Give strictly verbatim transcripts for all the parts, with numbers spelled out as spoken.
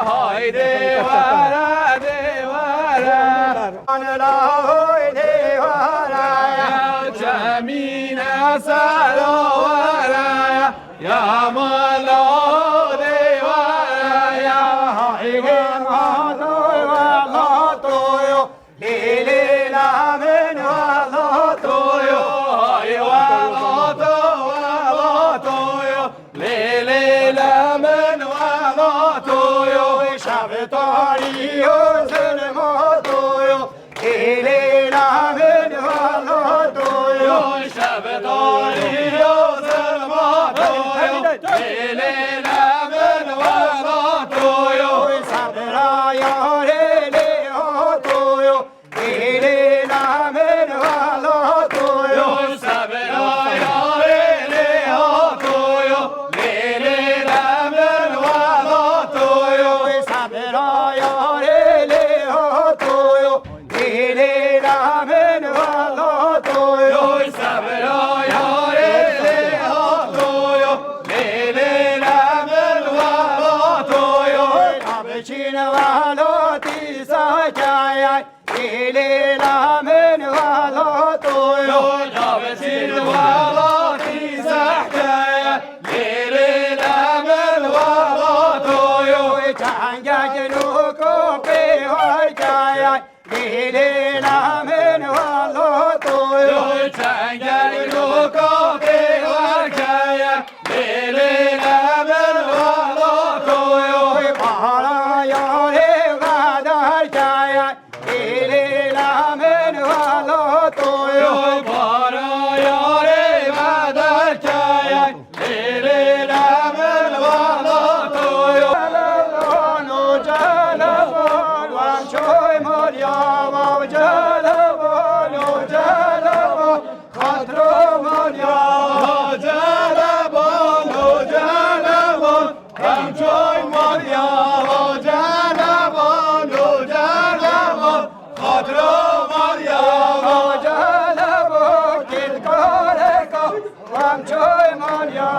Haydi were de were. Ana la haydi were. Ya çemîne sero were. Ya mala de were. Ya hayvan adoy ve latoyo. Lê lê la min wela toyo, ay wela to wela toyo. Lê lê la min wela toyo, şev tarî û zilma toyo. Lê lê la min wela toyo, şev tarî û zilma toyo. Lê lê la min wela toyo, sebra yarê lê ha toyo. Lêlê la min wela toyo. Yo sebra yarê lê ha toyo. Lêlê la min wela toyo. Yo sebra yarê lê ha toyo. Lêlê la min wela toyo. Yo sebra yarê lê ha toyo. Lêlê la min wela toyo. Kabçin wela tîsa kayay. Lêlê la min wela toyo. Yo çavçîn wela tî zehkeye. Lêlê la min wela toyo. Çengek nûko pê wekeye. Lêlê la min wela toyo. Yo çengek nûko pê wekeye. Lêlê la min wela toyo. Para yarê vedar keye. Lêlê la min wela toyo. Yo para yarê vedar keye. Lêlê la min wela toyo. Celebon, o celebon, wan çoy mor ya, wa celebon, o celebon. Xatro mor ya, celebon, o celebon. Em çoy mor ya, celebon, o celebon. Xatro mor ya, celebon, kit koreko. Em çoy mor ya,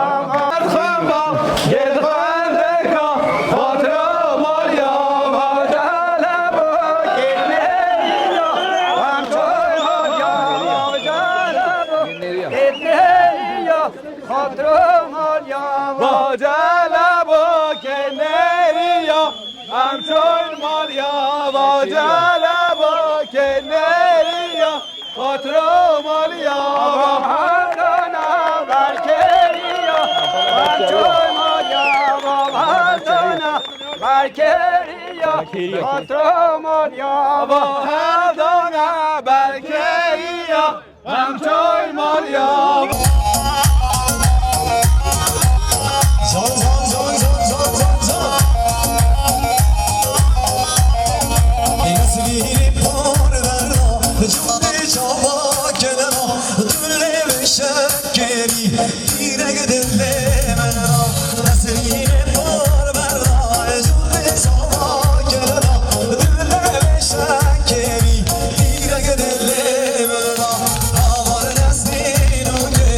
erxama, kit koreko. Xatro mor ya, celebon, kit neriyo. Em çoy mor ya, celebon, kit neriyo. Xotro maliya va celebo keneriya. Em çol maliya va celebo keneriya. Xotro maliya va herdana berkeriya. Em çol maliya va herdana berkeriya. Xotro maliya va herdana berkeriya. Em çay maliya. Zan, zan, zan. Êsirî par verda, cûdê çava kelena, dulê ve şekerî, dîrek dilê me ra. Êsirî par verda, cûdê çava kelena, dulê ve şekerî, dîrek dilê me ra. Havar nesnî nûke,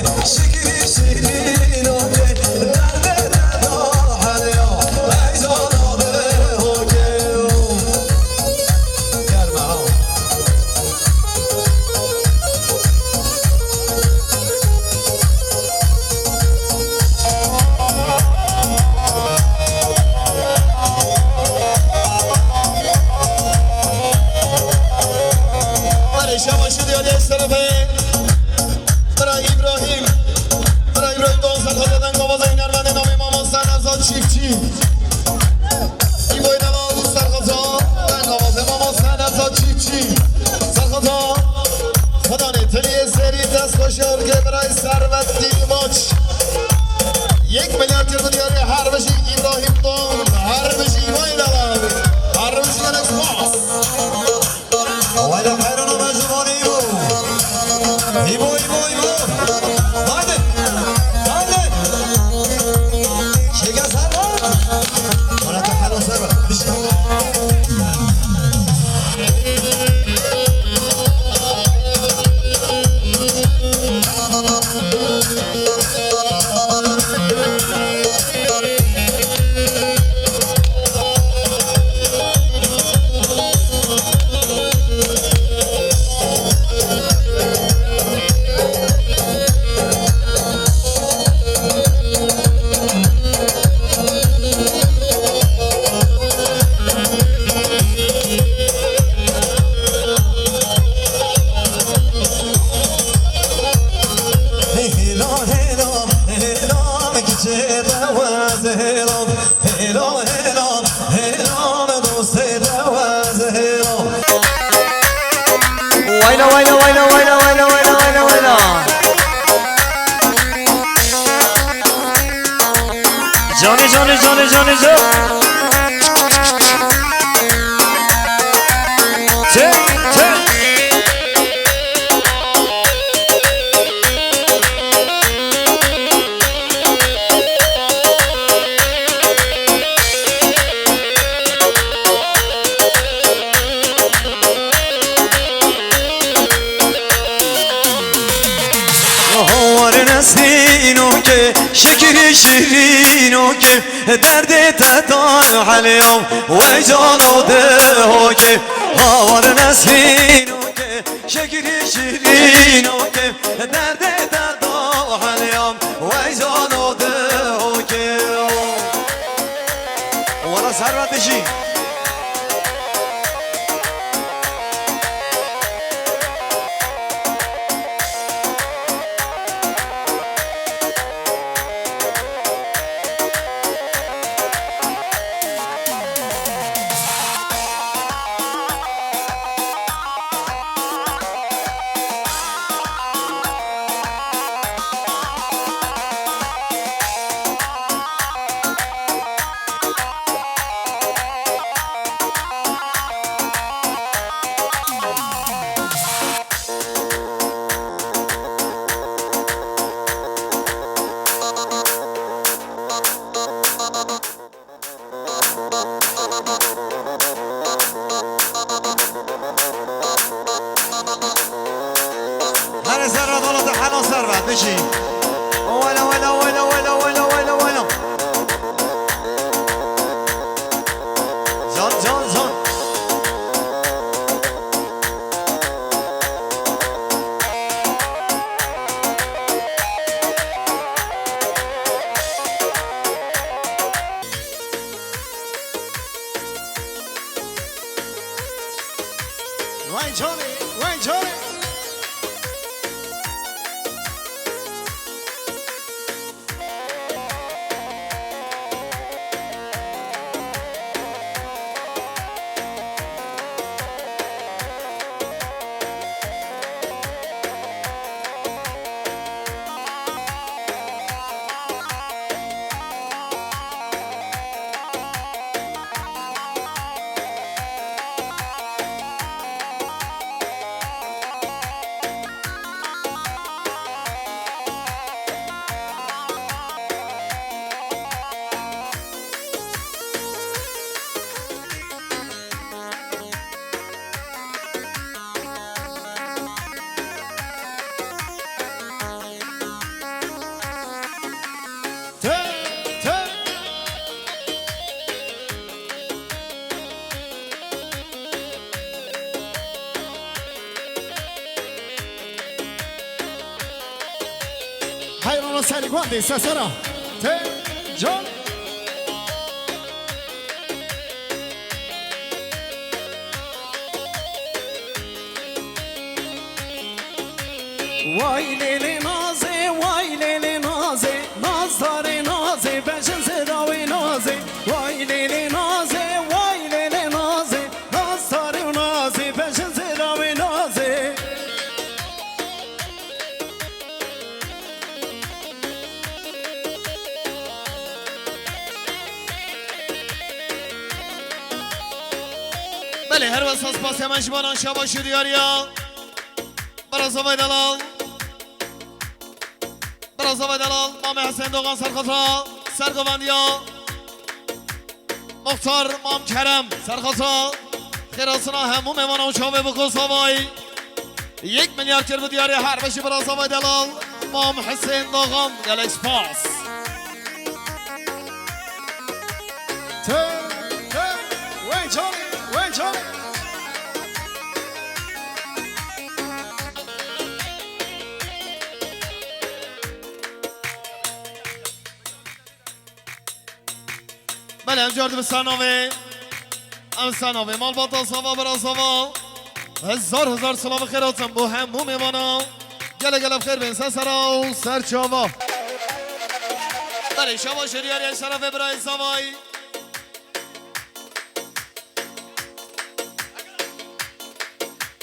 Şirînokê, şekirî şirînokê, derdê te dal helya, wey cano dihokê, hawar nesrînokê, şekirî şirînokê, derdê te dal helya, wey cano dihokê. Wala serra dijî. Herê serra dola te hela ser be, dijî. Wela, wela, wela. Can, can, can. Vay canê, vay canê. Heyrana serê guandê sesera. Te can. Way lê lê nazê, way lê lê nazê, nazdarê nazê, bejin zêda wê nazê. Way lê lê nazê, way lê lê nazê, nazdarê û nazê, bejin zêda wê nazê. Belê, her wesa spasiya me ji bo Şabaş û Diyariya. Bira zavay delal. Bira zavay delal. Mamê Hesên Dogan serxotra. Sergovendiya. Muxtar Mam Kerem serxotra. Xêrasina hemû mêvana û çavê biko zavay. Yek milyar kir bi diyarê her beşî bira zavay delal. Mam Hesên Dogan gelek spas. Te, te, wey canê, wey canê. Belê, em car dibe ser navê. Em ser navê malbata Zava, bira Zava. Hezar hezar silav û xêr hatin bo hemû mêvana. Gelek gelek xêr bên ser sera û ser çava. Belê, şaba şeriyarê şerefê birayê Zavayî.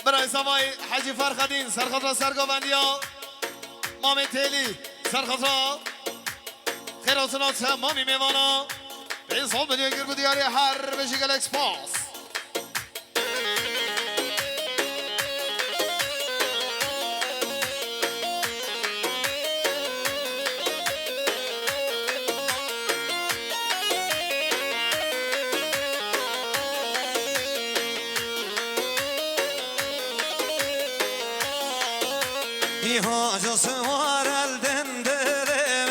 Birayê Zavayî Hecî Ferxedîn, serxatra sergovendiya. Mamê Têlî, serxatra. Xêr hatina temamî mêvana. Pênc sal milyon kir bi diyarê her bijî gelek spas. Îha ca siwar el din dilê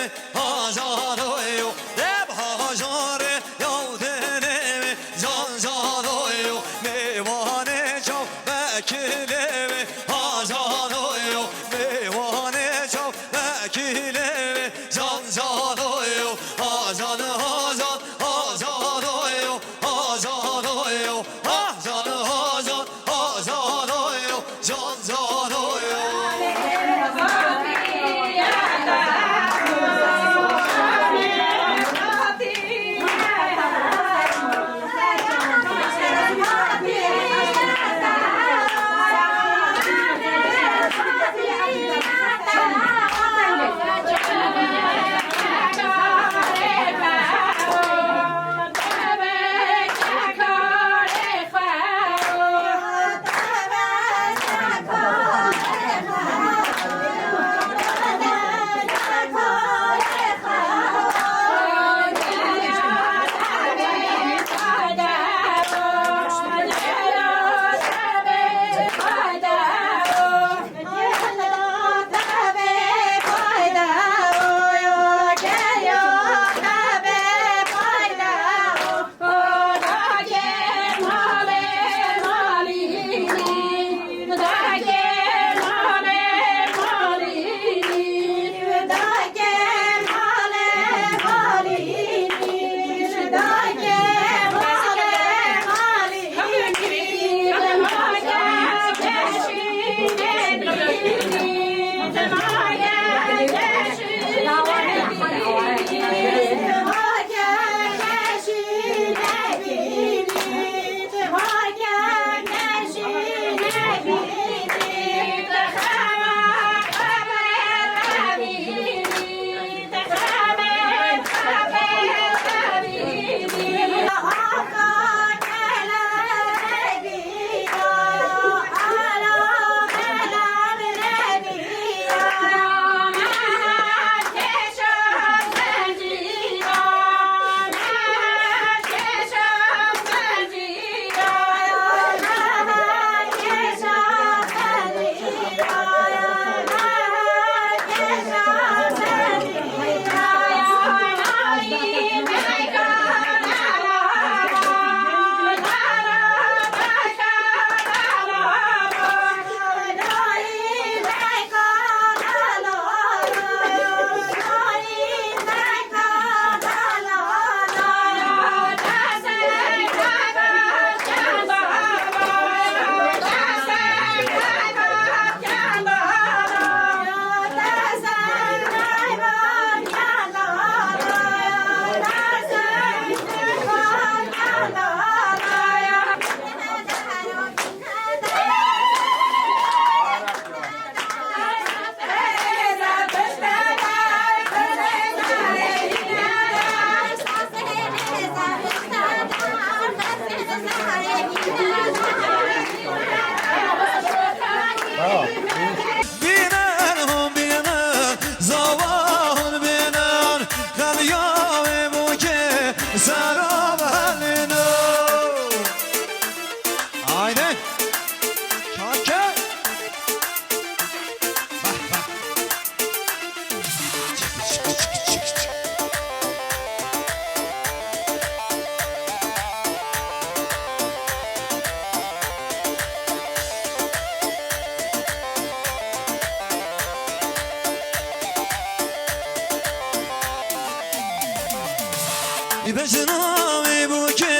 Bejna wê bûkê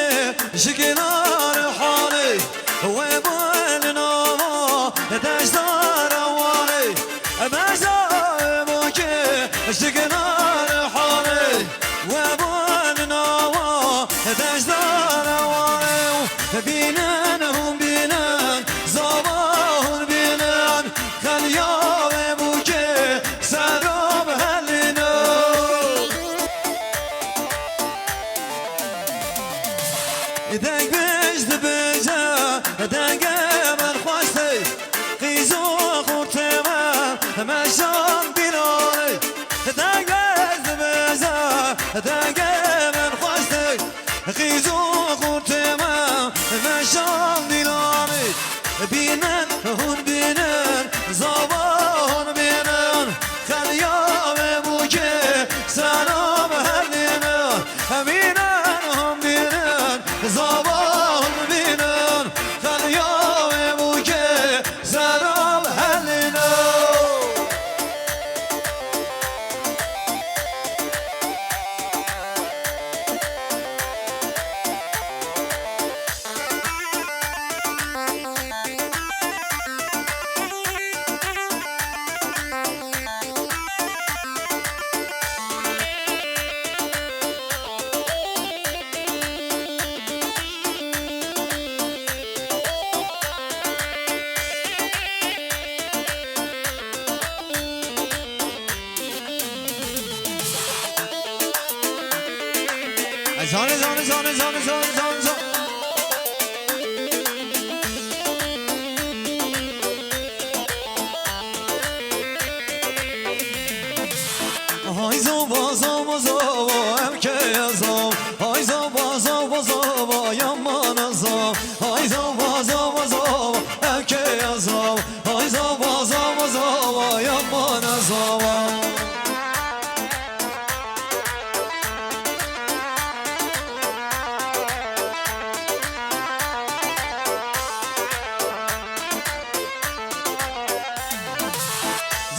ji kenar halê, we bû li nava deşta rewanê. Bejna wê bûkê ji kenar halê, we bû li nava deşta rewanê. Bînin hûn bînin, zava hûn bînin, xeliya wê bûkê sera bihelînin. Deng bêj dibêje, dengê min xweş tê, qîz û xurtê min meşan dîlanê. Deng bêj dibêje, dengê min xweş tê, qîz û xurtê min meşan dîlanê. Bînin hûn bînin, zava hûn bînin, xeliya wê bûkê sera bihelînin. Bînin hûn bînin, zava hûn bînin, xeliya wê bûkê sera bihelînin. Zane, zane, zane, zane, zane, zane, zane. Hay zava, zava, zava, em keye zav. Hay zava, zava, zava, yamana zav. Hay zava, zava, zava, em keye zav. Hay zava, zava, zava, yamana zava.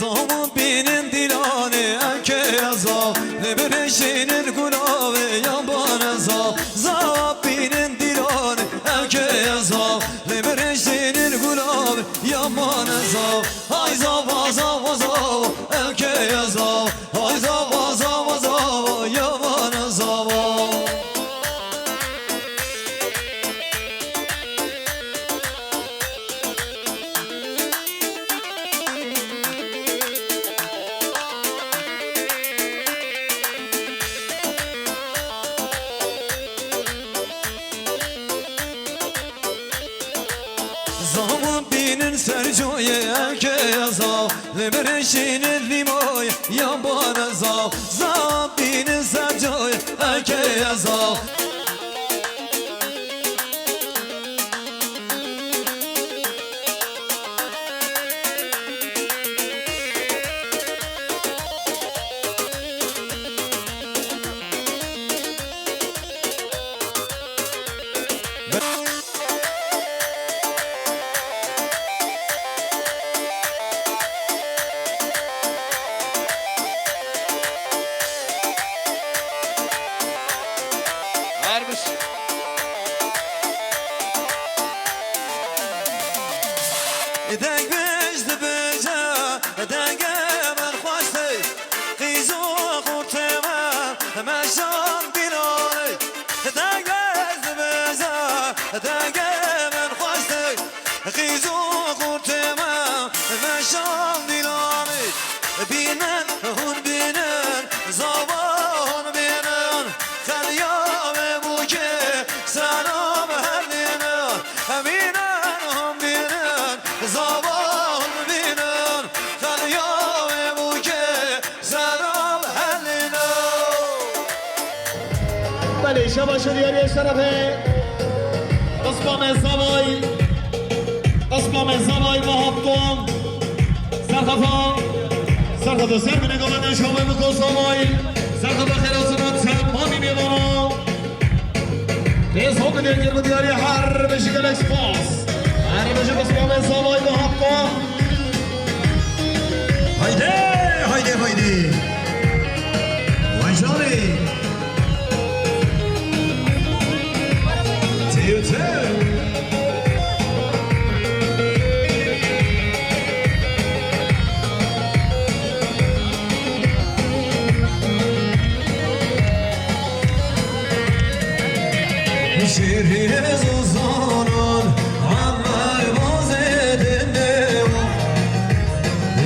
Zava bînin dîlanê, em keye zav. Lê birêşînin gulavê, yamana zav. Zava bînin dîlanê, em keye zav. Lê birêşînin gulavê, yamana zav. Hay zava, zava, zava, em keye zav. Hay zava, zava, zava, yamana zava. Zava bînin ser coyê, em keye zav. Lê birêşînin lîmoyê, yamana zav. Zava bînin ser coyê, em keye zav. Vermiş. Deng bêj dibêje, dengê min xweş tê, qîz û xurtê min meşan dîlanê. Deng bêj dibêje, dengê min xweş tê, qîz û xurtê min meşan dîlanê. Bînin hûn bînin, zava hûn bînin, xeliya wê bûkê sera bihelînin. Bînin hûn bînin, zava hûn bînin, xeliya wê bûkê sera bihelînin. Belê, şebaş û diyariyê şerefê. Qisma me zavay. Qisma me zavay ve hafton. Serxeta. Serxeta ser binê govende şovê biko zavay. Serxeta xêrazina temamî mêvana. Têz hok diyar kir bi diyariyê her beşî gelek spas. Her beşî qisma me zavay ve hafton. Haydi, haydi, haydi. Vay canî. Şêrê zozanan, Emer vazê dinê û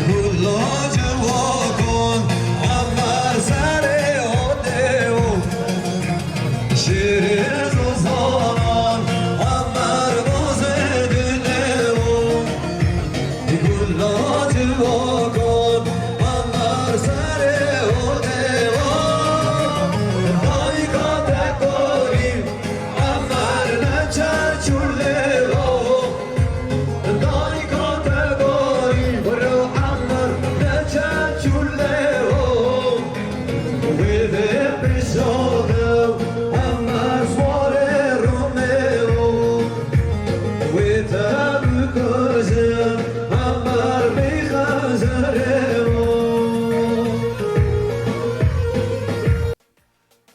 gula civakan, Emer serê odê û şêrê zozanan, Emer vazê dinê û gula civakan, Emer serê odê û dayika te korî. Emer neçe çûlê o, dayika te gorî. Bro Emer neçe çûlê o, wê vê pêşa de Emer swarê Romê o, wê te bikujin Emer bê xezerê o.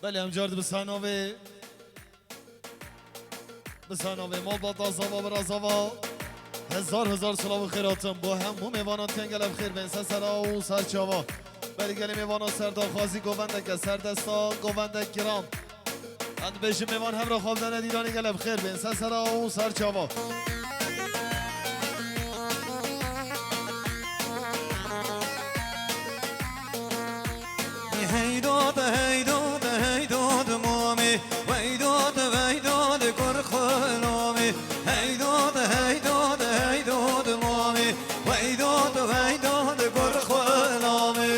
Belê, em car dibisana vê. Bi ser navê malbata Zava, bira Zava. Hezar hezar silav û xêr hatin bo hemû mêvanan, tên gelek xêr bên ser sera û ser çava. Berî gelê mêvana serdaxwazî govendeke serdesta, govendek giran. Em dibêjin mêvan hevra xwe bidene dîranê, gelek xêr bên ser sera û ser çava. Hey dad, hey dad, hey dad mamê. Wey dad, wey dad, kur xwe namê. Hey dad, hey dad, hey dad mamê. Wey dad, wey dad, kur xwe namê.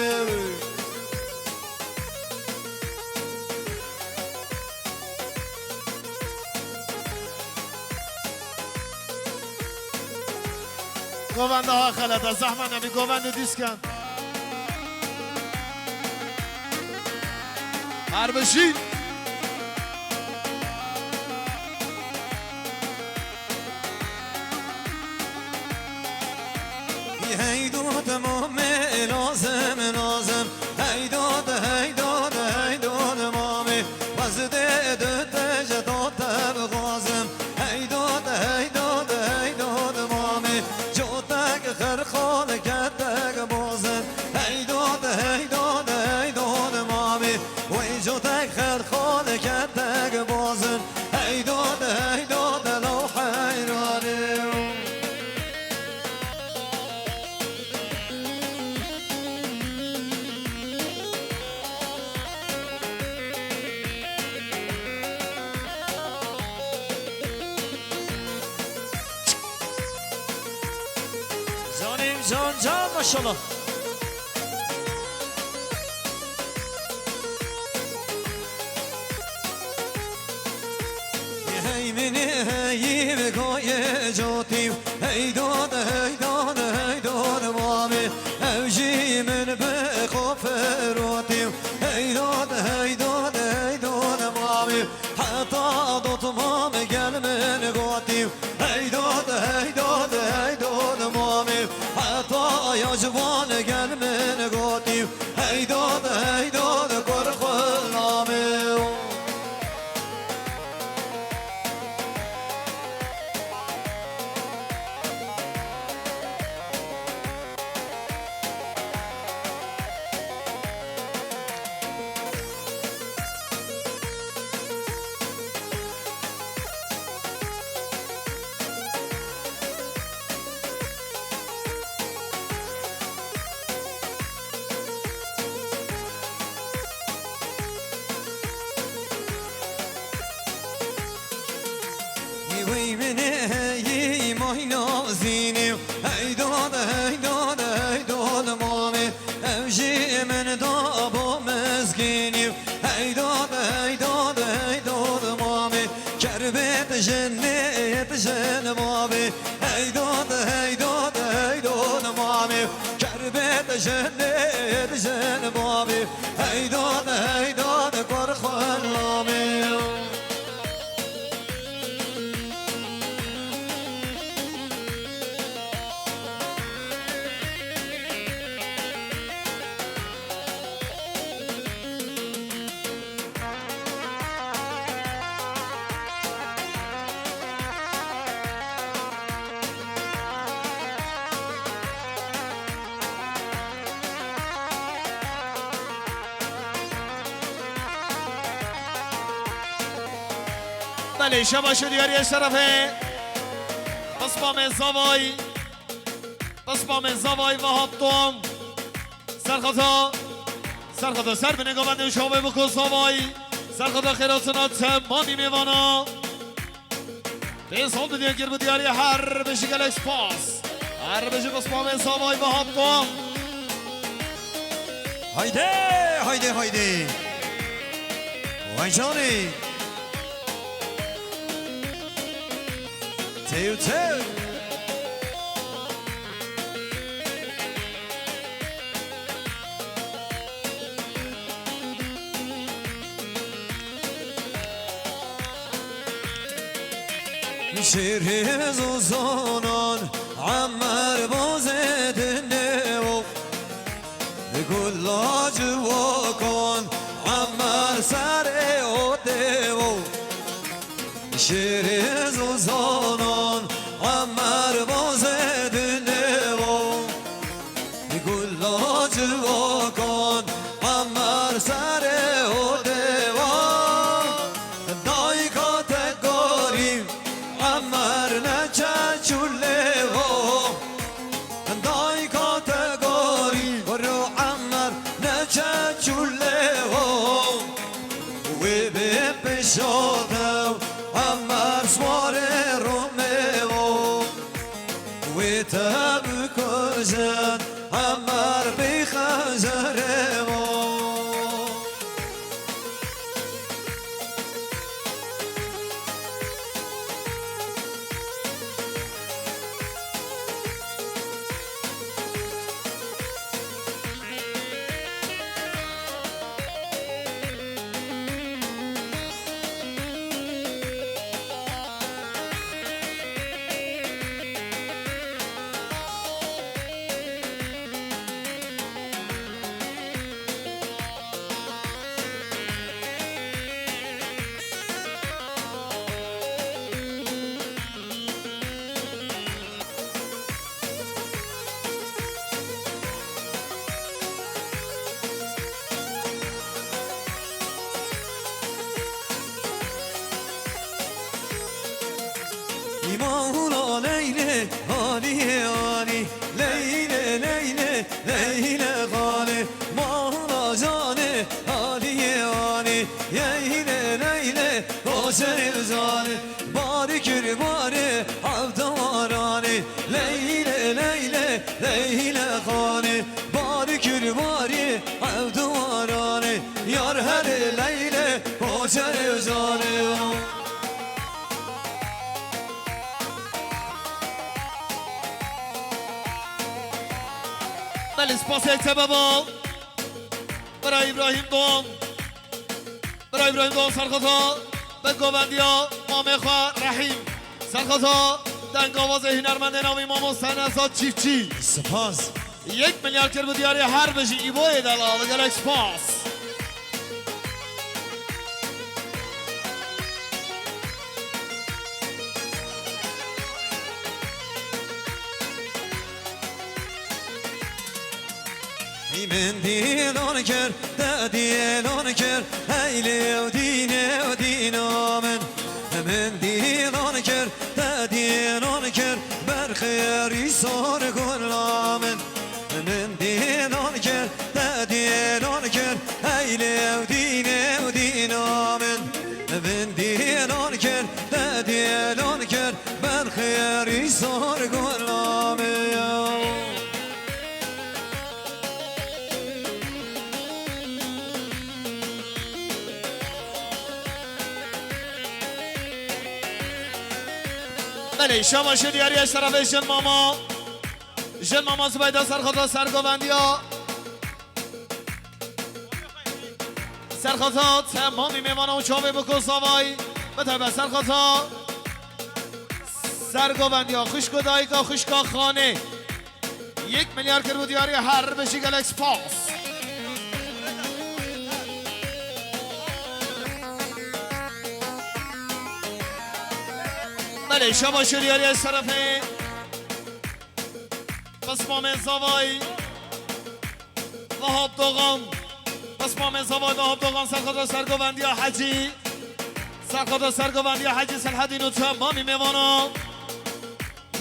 Govenda ha xelete, zehmet nebî, govendê dîs ken. Her bijî. Hey dad mamê lazim, lazim. Hey dad, hey dad, hey dad mamê. Wez dê du te ji dad te bixwazim. Hey dad, hey dad, hey dad mamê. Cotek xerxal ketek bazin. Hey dad, hey dad, hey dad mamê. Wey cotek xerxal ketek bazin. Hey dad, hey dad, law heyranê. Canım can can, maşallah. Hey mini hey ve goye cotiv. Hey dad, hey dad, hey dad mamê. Ew jî min bi xwe firotiv. Hey dad, hey dad, hey dad mamê. Heta dot mamê gel min gotiv. Hey dad, hey dad, hey dad mamê. Heta ya ciwan gel min gotiv. Hey dad, hey dad, kur xwe namê. Wey min heyî may nazînî. Hey dad, hey dad, hey dad mamê. Ew jî min da bo mizgînî. Hey dad, hey dad, hey dad mamê. Kerbet jinê yet jin babê. Hey dad, hey dad, hey dad mamê. Kerbet jinê yet jin babê. Hey dad, hey dad, kur xwe namê. Belê, şebaş û diyariyê şerefê. Pismamê zavay. Pismamê zavay Vehab Tom. Serxeta. Serxeta ser binê govendê û şavê biko zavay. Serxeta xêratina temamî mêvana. Pê sal bi diyar kir bi diyarî her bijî gelek spas. Her bijî pismamê zavay Vehab Tom. Haydi, haydi, haydi. Vay canî. Tew, tew. Şêrê zozanan Emmer bazê dinê o. Gula civakan Emmer serê odê o. Şêrê zozanan Emmer bazê dinê o. Gula civakan Emmer serê odê o. Dayka te gorî Emmer neçe çûlê o. Dayka te gorî ro Emmer neçe çûlê o. Wê bê pêşa dew Emmer swarê Romê o. Wê te bikujin Emmer bê xezerê o. Îmahula Leylê, Aliyê Alî, Leylê, Leylê, Leylê Xalê, Mahula Canê, Aliyê Alî, Yeylê, Leylê, Koçerê Zalê. Barî kir barî hevde waranî, Leylê, Leylê, Leylê Xanî. Barî kir barî hevde waranî, yar herê Leylê, Koçerê Zalê. Belê, spasek te baba. Bira Îbrahîm Doğan. Bira Îbrahîm Doğan serxeta bi govendiya mamê xwe Rehîm. Serxeta dengavazê hunermendê navî mamoste Nezat Çîftçî. Spas. Yek milyar kir bi diyarî her bijî Îboyê delal. Gelek spas. Min dîlan kir, te dîlan kir, hey lêw dînê û dîna min. Min dîlan kir, te dîlan kir, berxêrî sor gula min. Min dîlan kir, te dîlan kir, hey lêw dînê û dîna min. Min dîlan kir, te dîlan kir, berxêrî sor gula min. Belê, şabaşê diyarî ez terefê jin mama. Jin mama Zubeyda serxeta sergovendiya. Serxeta temamî mêvana û çavê biko zavay. Bi taybet serxeta sergovendiya xwişk û dayika xwişka Xanê. Yek milyar kir û diyarî her bijî gelek spas. Belê, şabaşê diyarî ez terefê. Pismamê zavay Vahap Doğan. Pismamê zavay Vahap Doğan serxeta sergovendiya Hecî. Serxata sergovendiya Hecî Selhedîn û temamî mêvana.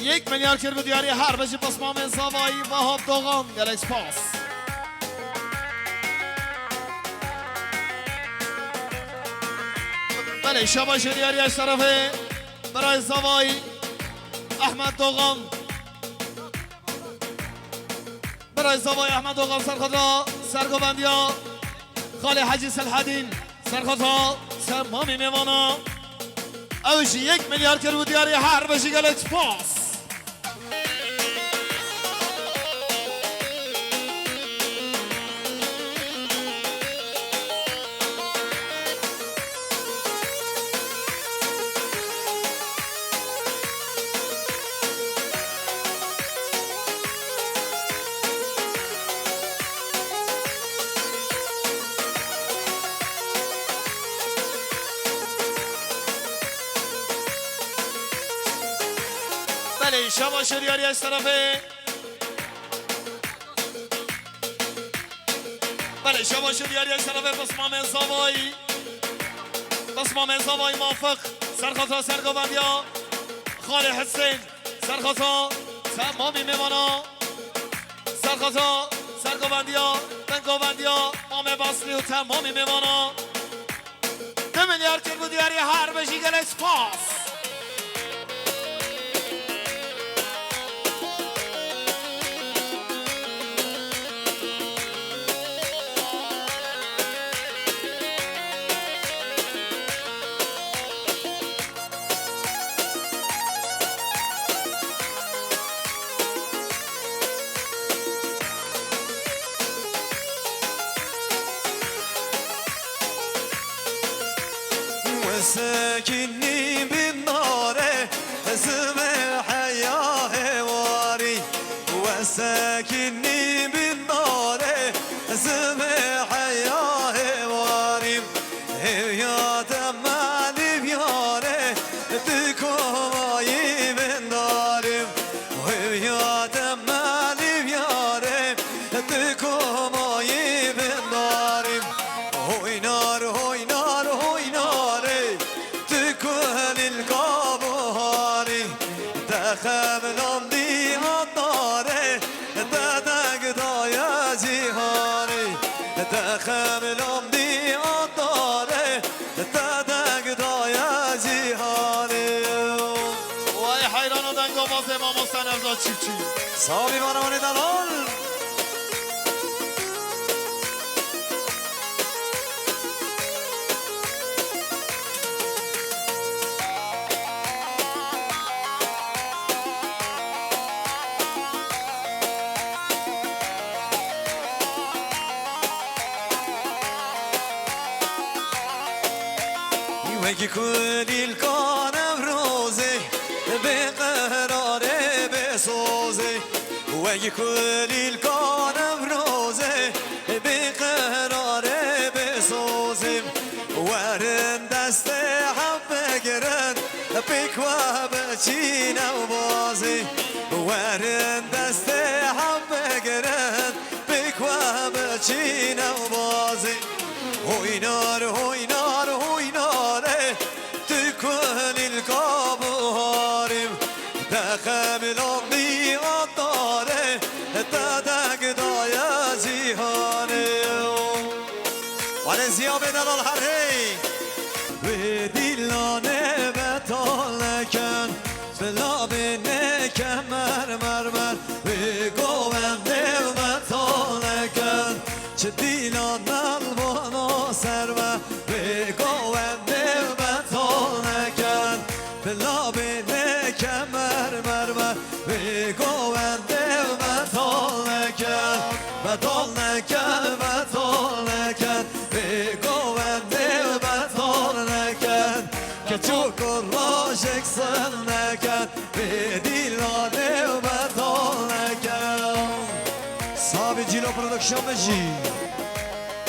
Yek milyar kir bi diyarî her bijî pismamên zavayî Vahap Doğan, gelek spas. Belê, şabaş û diyarî eş terefê birayê zavayî Ahmet Doğan. Birayê zavayî Ahmet Doğan serxata sergovendiya Xalê Hecî Selhedîn, serxata temamî mêvana. Ew jî yek milyar kir û diyarî her bijî, gelek spas. Belê, şabaş û diyarî eş terefê. Belê, şabaş û diyarî eş terefê pismamê zavayî. Pismamê zavayî Mafik. Serxata sergovendiya Xalê Hisên. Serxata temamî mêvana. Serxata sergovendiya, dengovendiya Mamê Baslî û temamî mêvana. Du milyar kir bi diyarî her bijî, gelek spas. Wesekinî bin dare, zimê heya hewarî. Wesekinî bin dare, zimê heya hewarî. Hêviya te melî biyare, tu komayî min darî. Hêviya te melî biyare, tu komayî min darî. Hoynar, hoynar, hoynarê, tu kulîlka buharî. Te xemlandî a dare, te deng daye cîhanê. Te xemlandî a dare, te deng daye cîhanê. Vay heyrana dengabazê mamoste Nevzat Çiftçî. Sağ ol, bî vana wanê delal. Wekî kulîlka Newrozê, bê qerarê bê sozê. Wekî kulîlka Newrozê, bê qerarê bê sozê. Werin destê hev bigirin, pêk we biçîne û bazê. Werin destê hev bigirin, pêk we biçîne û bazê. Hoynar, hoynar, hoynarê, tu kulîlka buharî. Te xemlandî a dare, te deng daye cîhanê. Wale Ziya bê delal her hey. Wê dîlanê betal nekin, bila bê neke mermer mer. Wê govendê betal nekin, çi dîlan nal bana ser me. Wê govendê betal nekin, bila bê neke mermer mer. Wê govendê betal nekin, betal nekin, betal nekin. Wê govendê betal nekin, keçok û rajek sin nekin. Wê dîlanê betal nekin. Sabî Cîlo Production be jî.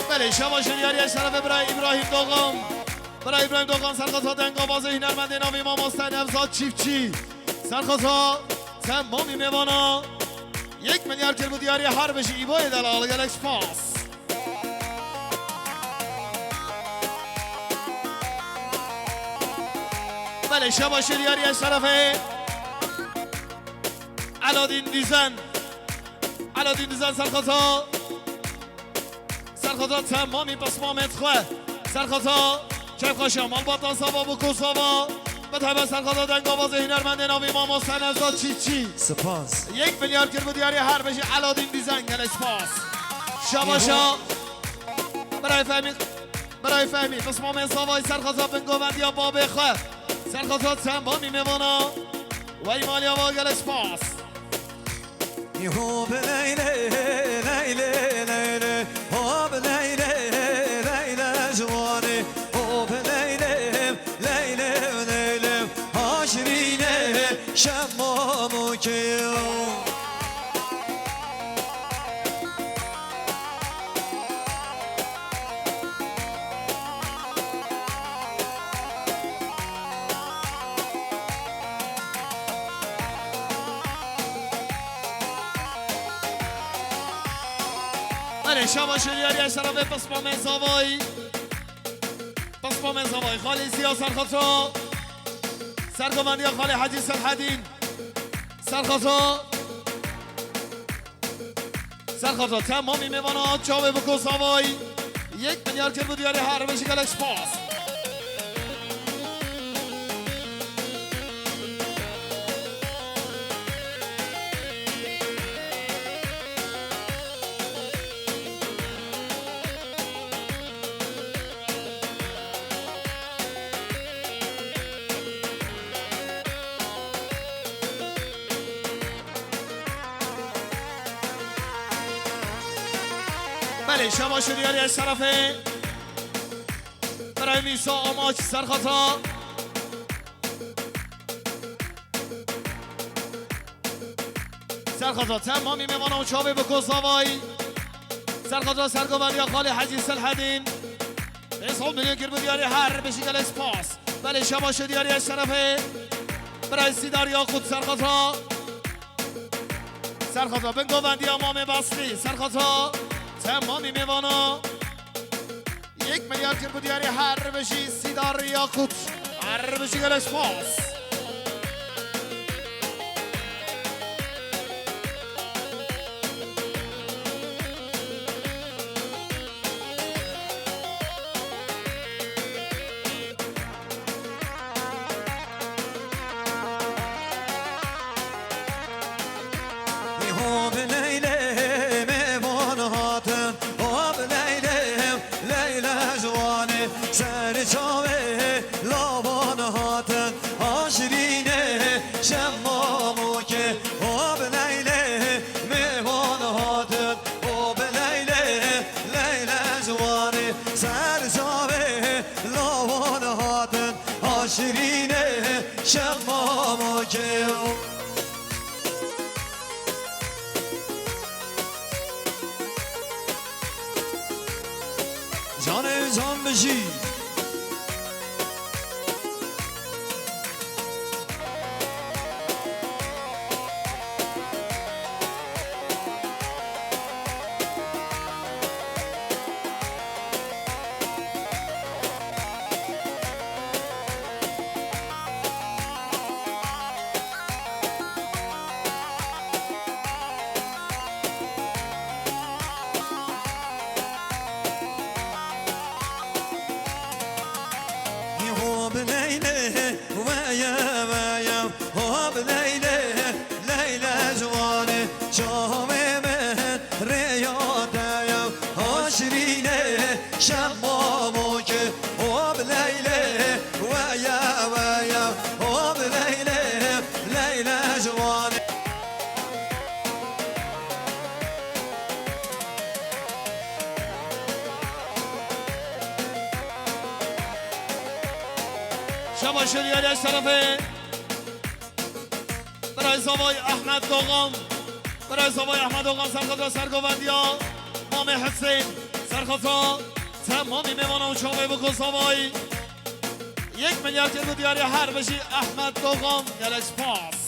Belê, şabaş û diyarî eş terefê birayê Îbrahîm Doğan. Birayê Îbrahîm Doğan serxata dengabazê hunermendê navî mamoste Nevzat Çiftçî. Serxata temamî mêvana. Yek milyar kir bi diyarî her bijî Îboyê delal, gelek spas. Şabaş diyarî eşrefê. Alodîn Dîzen. Alodîn Dîzen serxoza. Serxoza temamî pismamê xwe. Serxoza keyfxweşa malbata Sava Biko Sava. Bi taybet serxoza dengavazê hunermendê navî mamoste Nevzat Çîçî. Spas. Yek milyar kir bi diyarî her bijî Alodîn Dîzen, gelek spas. Şabaşa. Birayê Fehmî, birayê Fehmî, pismamê Savayî serxoza bingovendiya babê xwe. Serxoza temamî mêvana. Wey maliya va gelek spas. Hop leylê, leylê, leylê, hop leylê, leylê ciwanê, hop leylê, leylê, leylê, haşrînê, şemamokê. Belê, şabaş û diyarî eşrefê pismamê Zavayî. Pismamê Zavayî, xalê Ziya serxoza. Sergovendiya xalê Hecî Selhedîn. Serxoza. Serxoza, temamî mêvana çavê biko Zavayî. Yek milyar kir bi diyarî her bijî gelek spas. Belê, şabaş û diyarî eşrefê. Birayê Mîsa Amaç serxoza. Serxoza, temamî mêvana û çavê biko Zavayî. Serxoza sergovendiya xalê Hecî Selhedîn. Pênc sed milyon kir bi diyarî her bijî gelek spas. Belê şabaş û diyarî eşrefê. Birayê Sîdar Yaqût serxoza. Serxoza bingovendiya mamê Baslî. Serxoza temamî mêvana. Yek milyar kir bi diyarî her bijî Sîdar Yaqût. Her bijî gelek spas. Hop leylê mêvan hatin, hop leylê, leylê ciwanê, ser çavê lavan hatin, ha şirînê şemamokê, hop leylê mêvan hatin, hop leylê, leylê ciwanê, ser çavê lavan hatin, ha şirînê şemamokê. Canê can bijî. Hop leylê weye weye, hop leylê, leylê ciwanê, çavê min rêya te ye, ha şirînê şemamokê, hop leylê weye weye, hop leylê, leylê ciwanê. Şabaş û diyarî eşrefê. Birayê Zavayî Ehmed Doğan. Birayê Zavayî Ehmed Doğan serxoza sergovendiya mamê Husên. Serxoza temamî mêvana û çavê biko Zavayî. Yek milyar kir bi diyarî her bijî Ehmed Doğan, gelek spas.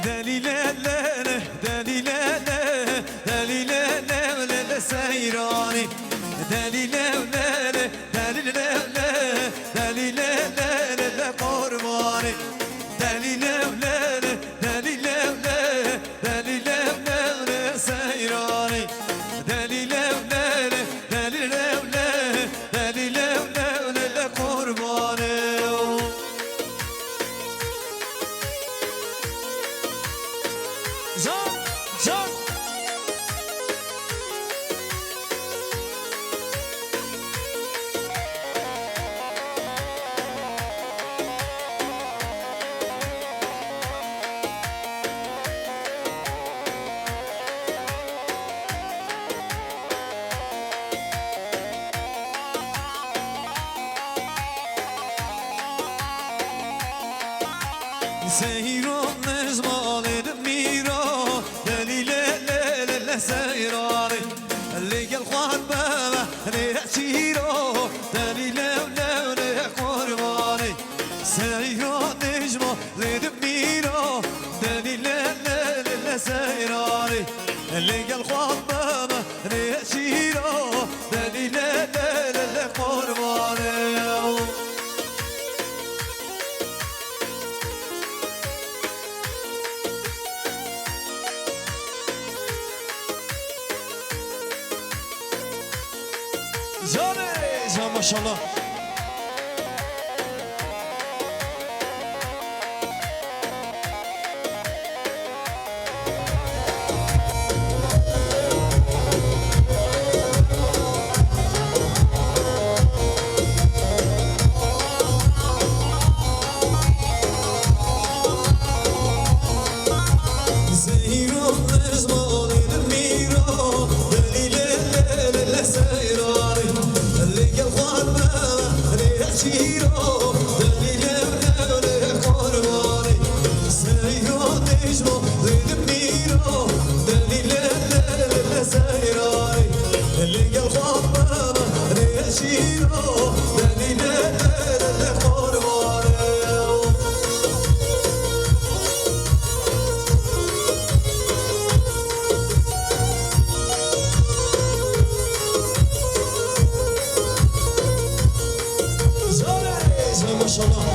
Delîle le le, delîle le, delîle le le le seyranî. Delîle le le, delîle le, delîle le le le qurbanî. Delîle le le, delîle le, delîle le le seyranî. Delîle le le, delîle le, delîle le le le qurbanî. Can, can. Seyran nejmalê di mîra, delî le le le le seyranê. Lê gel xwan bebe nê çîro, delî lew lew lê qurbanê. Seyran nejmalê di mîra, delî le le le le seyranê. Lê gel xwan bebe nê çîro, delî le le le le qurbanê. Canê, can maşallah. Maşallah.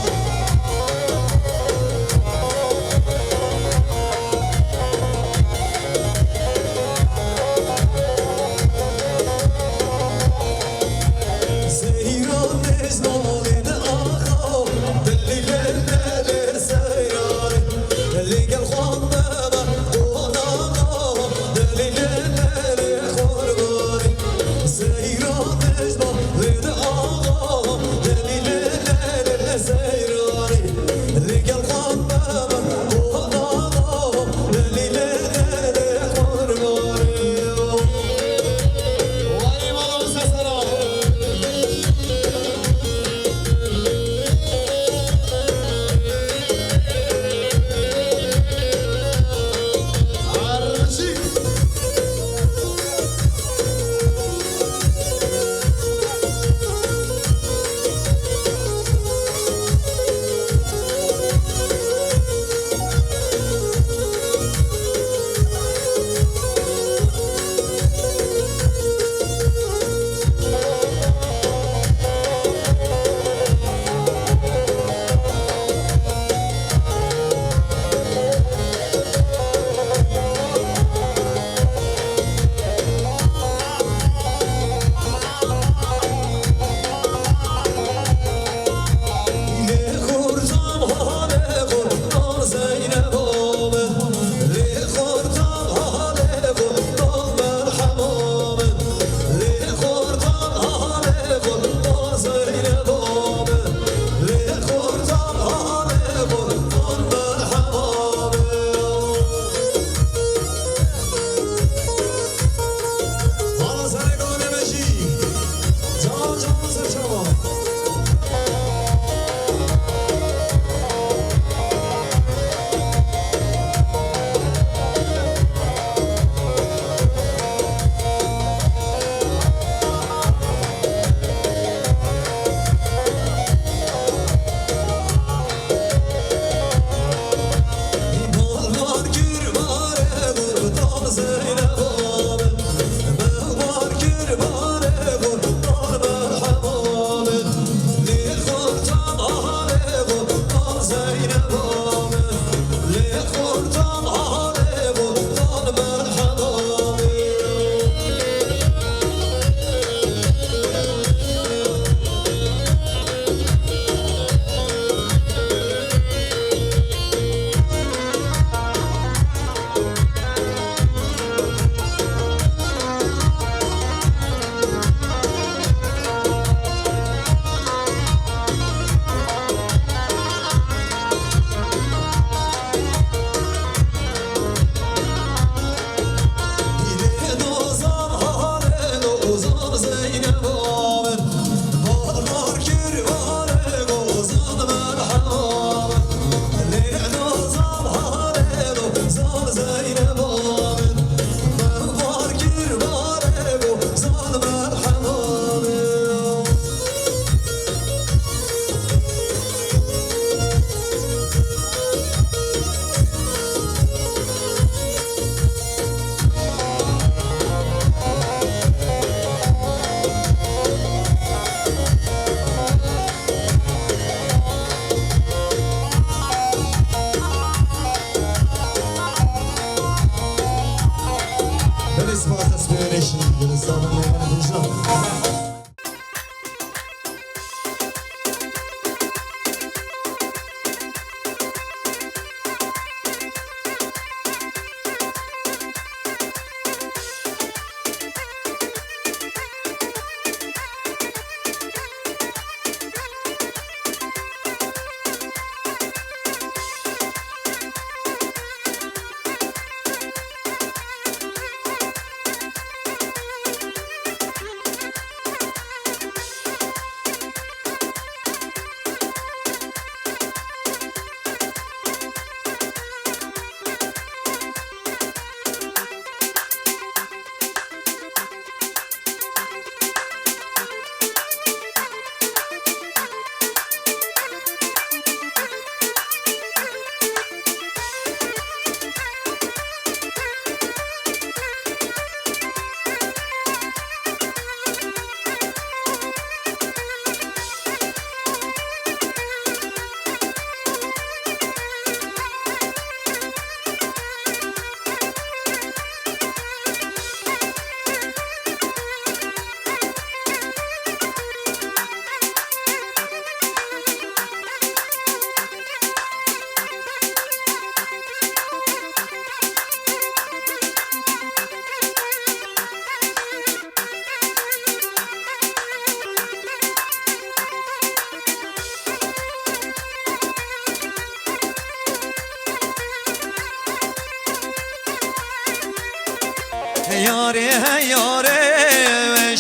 Yarê he yarê,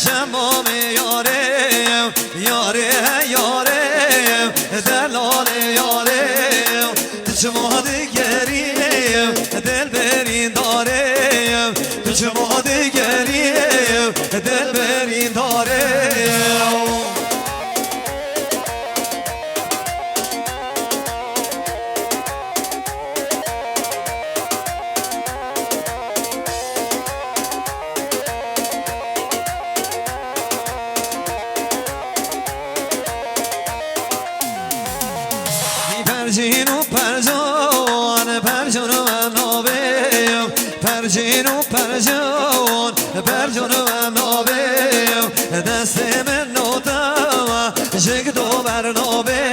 şemamê yarê, yarê he yarê, delalê yarê. Tu çima digerî, dilberî darê, tu çima digerî, dilberî darê. Percîn û percan, percan we nabê. Percîn û percan, percan we nabê. Destê min notewa, jik do ber nabê.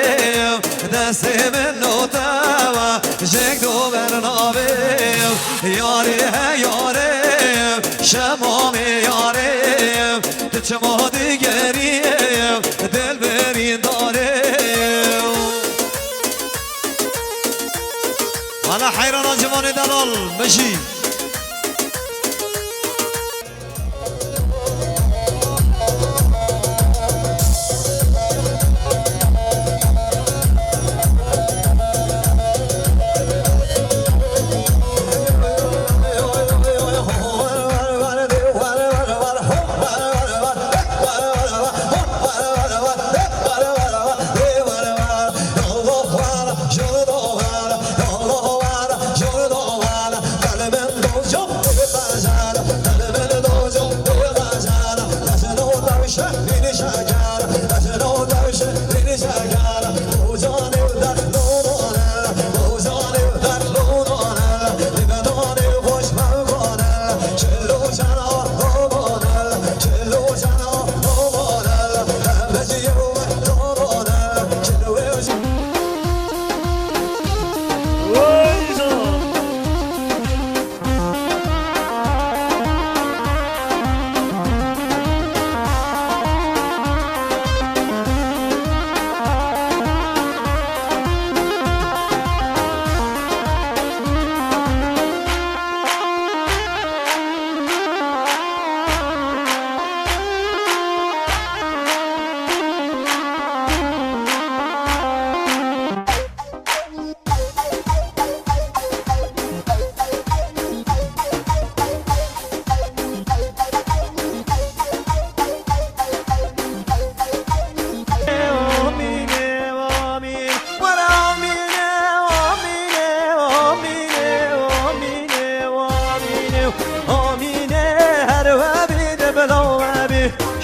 Destê min notewa, jik do ber nabê. Yarê he yarê, şemamê yarê. Tu çima digerî, dilberî darê. Wala heyrana ciwanê delal, mijî.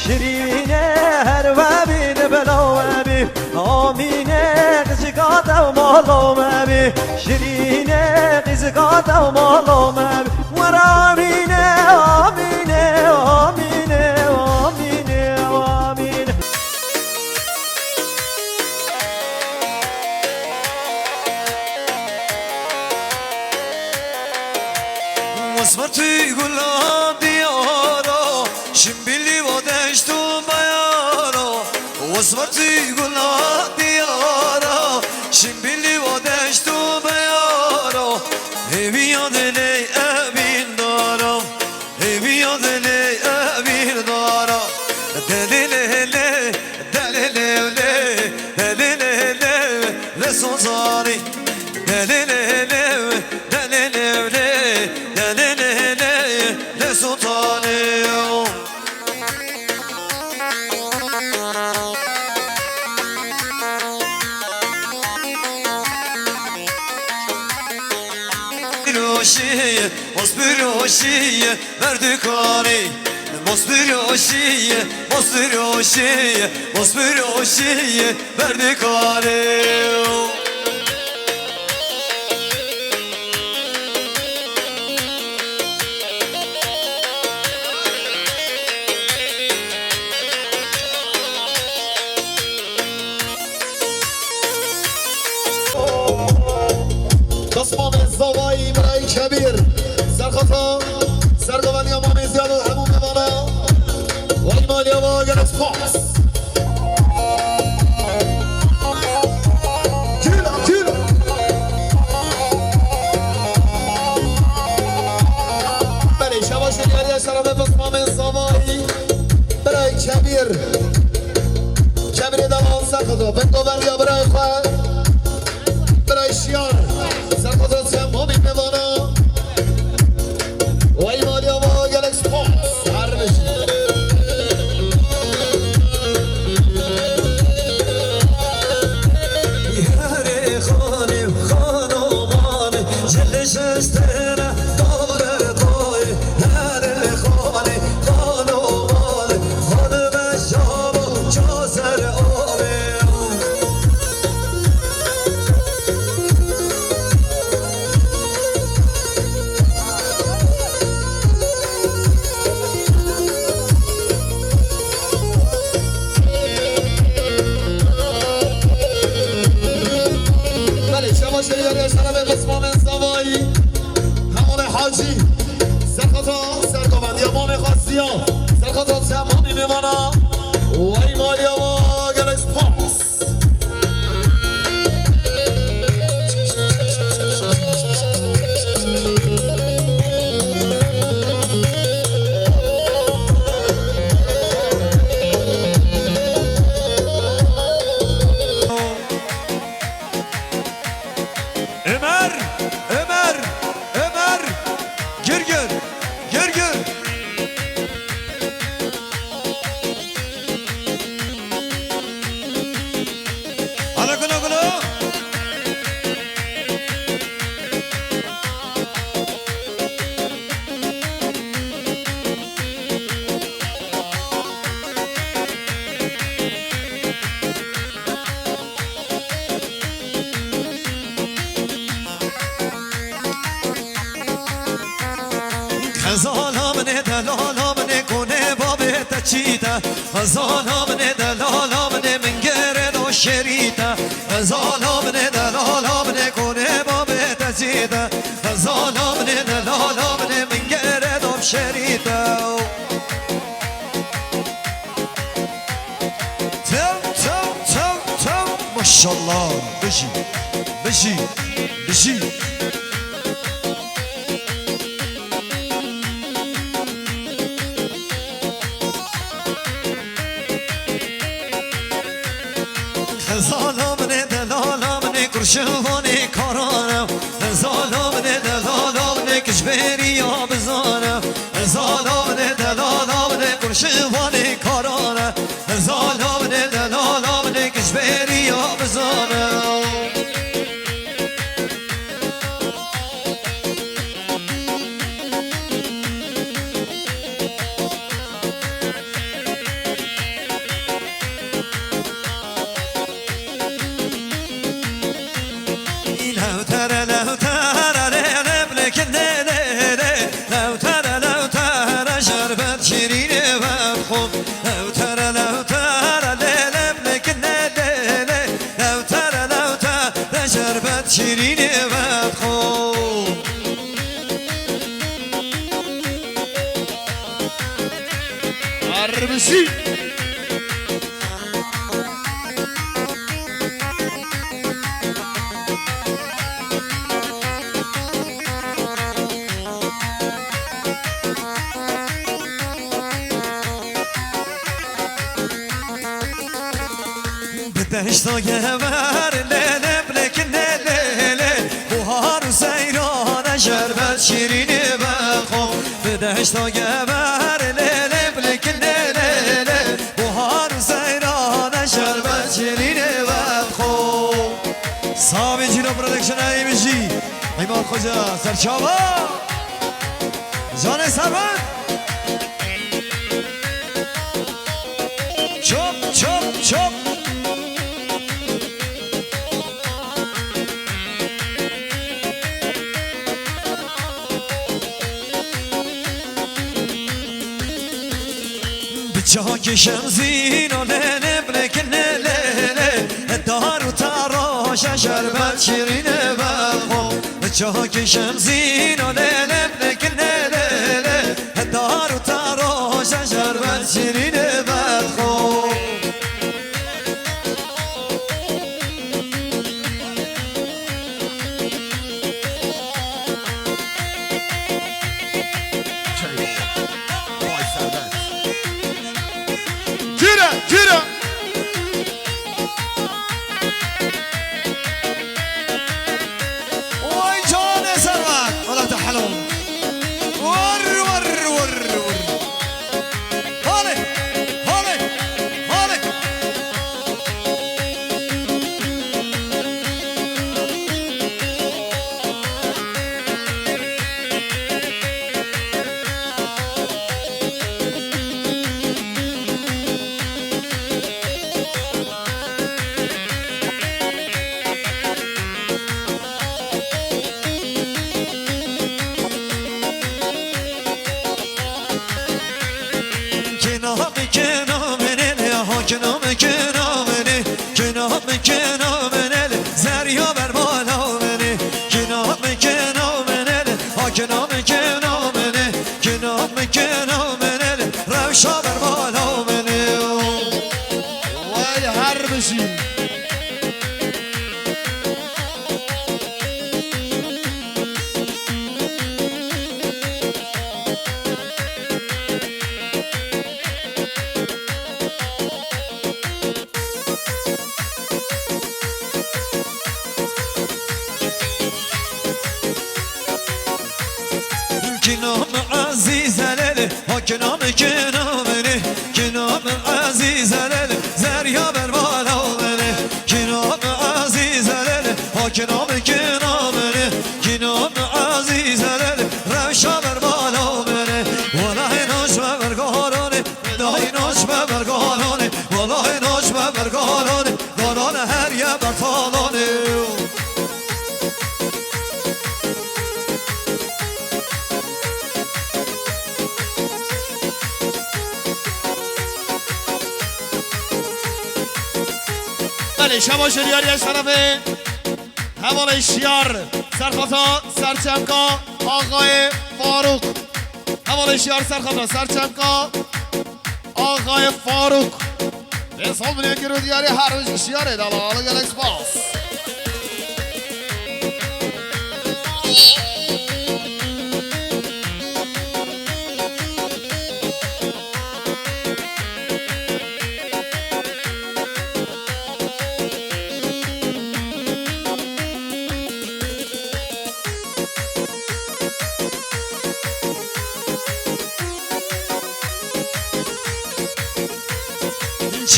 Şirîne her webî di bila webî. Amîne qizika te û mala me bî. Şirîne qizika te û mala me bî. Were amîne, amîne, amîne, amîne, amîne. Mosfirtî gula diyara, şimbilî wa deşt û beyara. Mosfirtî gula diyara, şimbilî wa deşt û beyara. Hêviya dilê evîn dara, hêviya dilê evîn dara. Delê lê lê, delê lê lê, delê lê lê, lê sozanî. Delê lê lê, delê lê lê, delê lê lê, lê sozanî. Roşî, mos bi roşî, berdikanî. Mos bi roşî, mos bi roşî, mos bi roşî, berdikanî. Qismamê zavayî birayî kebîr. Serxata, sergovaniya Mamê Ziyad û hemû mêvana. Wey maliya wa gelek spas. Gül, gül. Belê, şebaşê diyariya ser Xweda, bingo berdiya birayê xwe. Birayê Şiyar. Serxweza temamî mêvana. Wey maliya me gelek spas. Her bijî. Herê xanê, xano manê, ji li şestene dam ber dayê. Herê xanê, xano manê, xanime şabo, ça ser avê. Belê, şema şerî yariya selamê qismamên zavayî. Hemalê Hacî. Serxeta sergovendiya mamê xasiya. Serxeta temamî mêvana. Wey maliya wa gelek spas. Ömer, Ömer, Ömer, Gürgür, Gürgür. Alo, gulo, gulo. Xezala min ê, delala min ê, konê babê te çî te? Xezala min ê, delala min ê, min gerê do şerî te. Xezala min ê, delala min ê, konê babê te çî te? Xezala min ê, delala min ê, min gerê do şerî te. Tew, tew, tew, tew. Maşallah. Bijî. Bijî. Bijî. Xezala min ê, delala min ê, kurşivanê karan e. Xezala min ê, delala min ê, kijbêrî ya bizan e. Xezala min ê, delala min ê, kurşivanê karan e. Xezala min ê, delala min ê, kijbêrî ya bizan e. Lewtere, lewtere, lê, lê, bilekinde, lê, lê. Lewtere, lewtere, şerbet şirînê vedxo. Lewtere, lewtere, lê, lê, bilekinde, lê, lê. Lewtere, lewtere, şerbet şirînê vedxo. Arbisi. Bi deşta gever lê lê, bilekinde lê lê, buhar û seyran e, şerbet şirînê vedxo. Bi deşta gever lê lê, bilekinde lê lê, buhar û seyran e, şerbet şirînê vedxo. Savê Cîlo Production, ey min jî. Îmad Xoca, serçava. Canê Servan. Çop, çop, çop. Bi çakê şemzîno lê lê, bilekinde lê lê, dar û taroşa şerbet şirînê vedxo. Bi çakê şemzîno lê lê, bilekinde lê lê, dar û taroşa şerbet şirînê vedxo. Cire, cire. Kinam kinamini, kinam ezîz elel, zerya berbala mini. Kinam ezîz elel, ha kinam kinamini, kinam ezîz elel, rewşa berbala mini. Walahi naş me bergarani, dahi naş me bergarani, walahi naş me bergarani, garan her ye bertalani. Belê, şabaş û diyariya şerefê hevalê şiyar serxata serçemka Axayê Farûk. Hevalê şiyar serxata serçemka Axayê Farûk. Vê sal binê kir û diyarê her roj şiyarê de la gelek spas.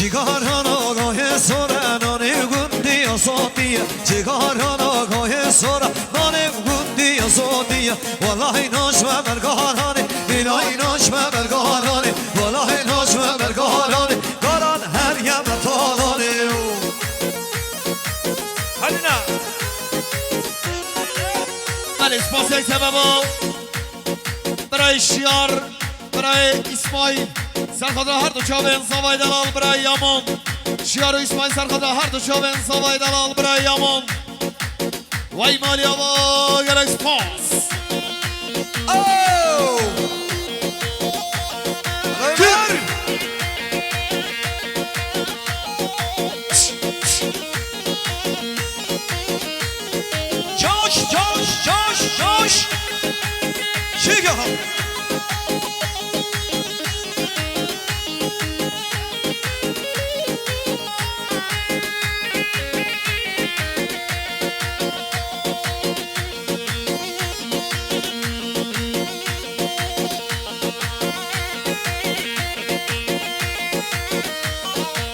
Cigaran agahê sore nanê gundî ya sotiye. Cigaran agahê sore nanê gundî ya sotiye. Walahi naş me bergaranê, bilahi naş me bergaranê. Walahi naş me bergaranê, garan her ye bertalanê. Halina. Belê, spasiyek sebeba. Birayê Şiyar, birayê Îsmaîl. Serxata her du çavên zavayê delal, birayê Yaman. Şiyar û Îsmaîl serxata her du çavên zavayê delal, birayê Yaman. Wey malî ava, gelek spas. Oh! Ömer! Coş, coş, coş, coş! Şiga!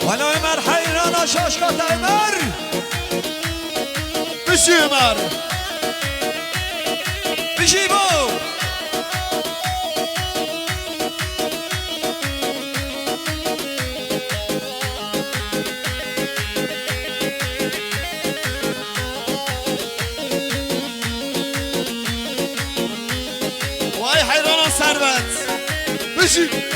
Wela Ömer heyrana şaşka te Ömer. Bijî Ömer. Bijî bo. Vay heyrana servet. Bijî.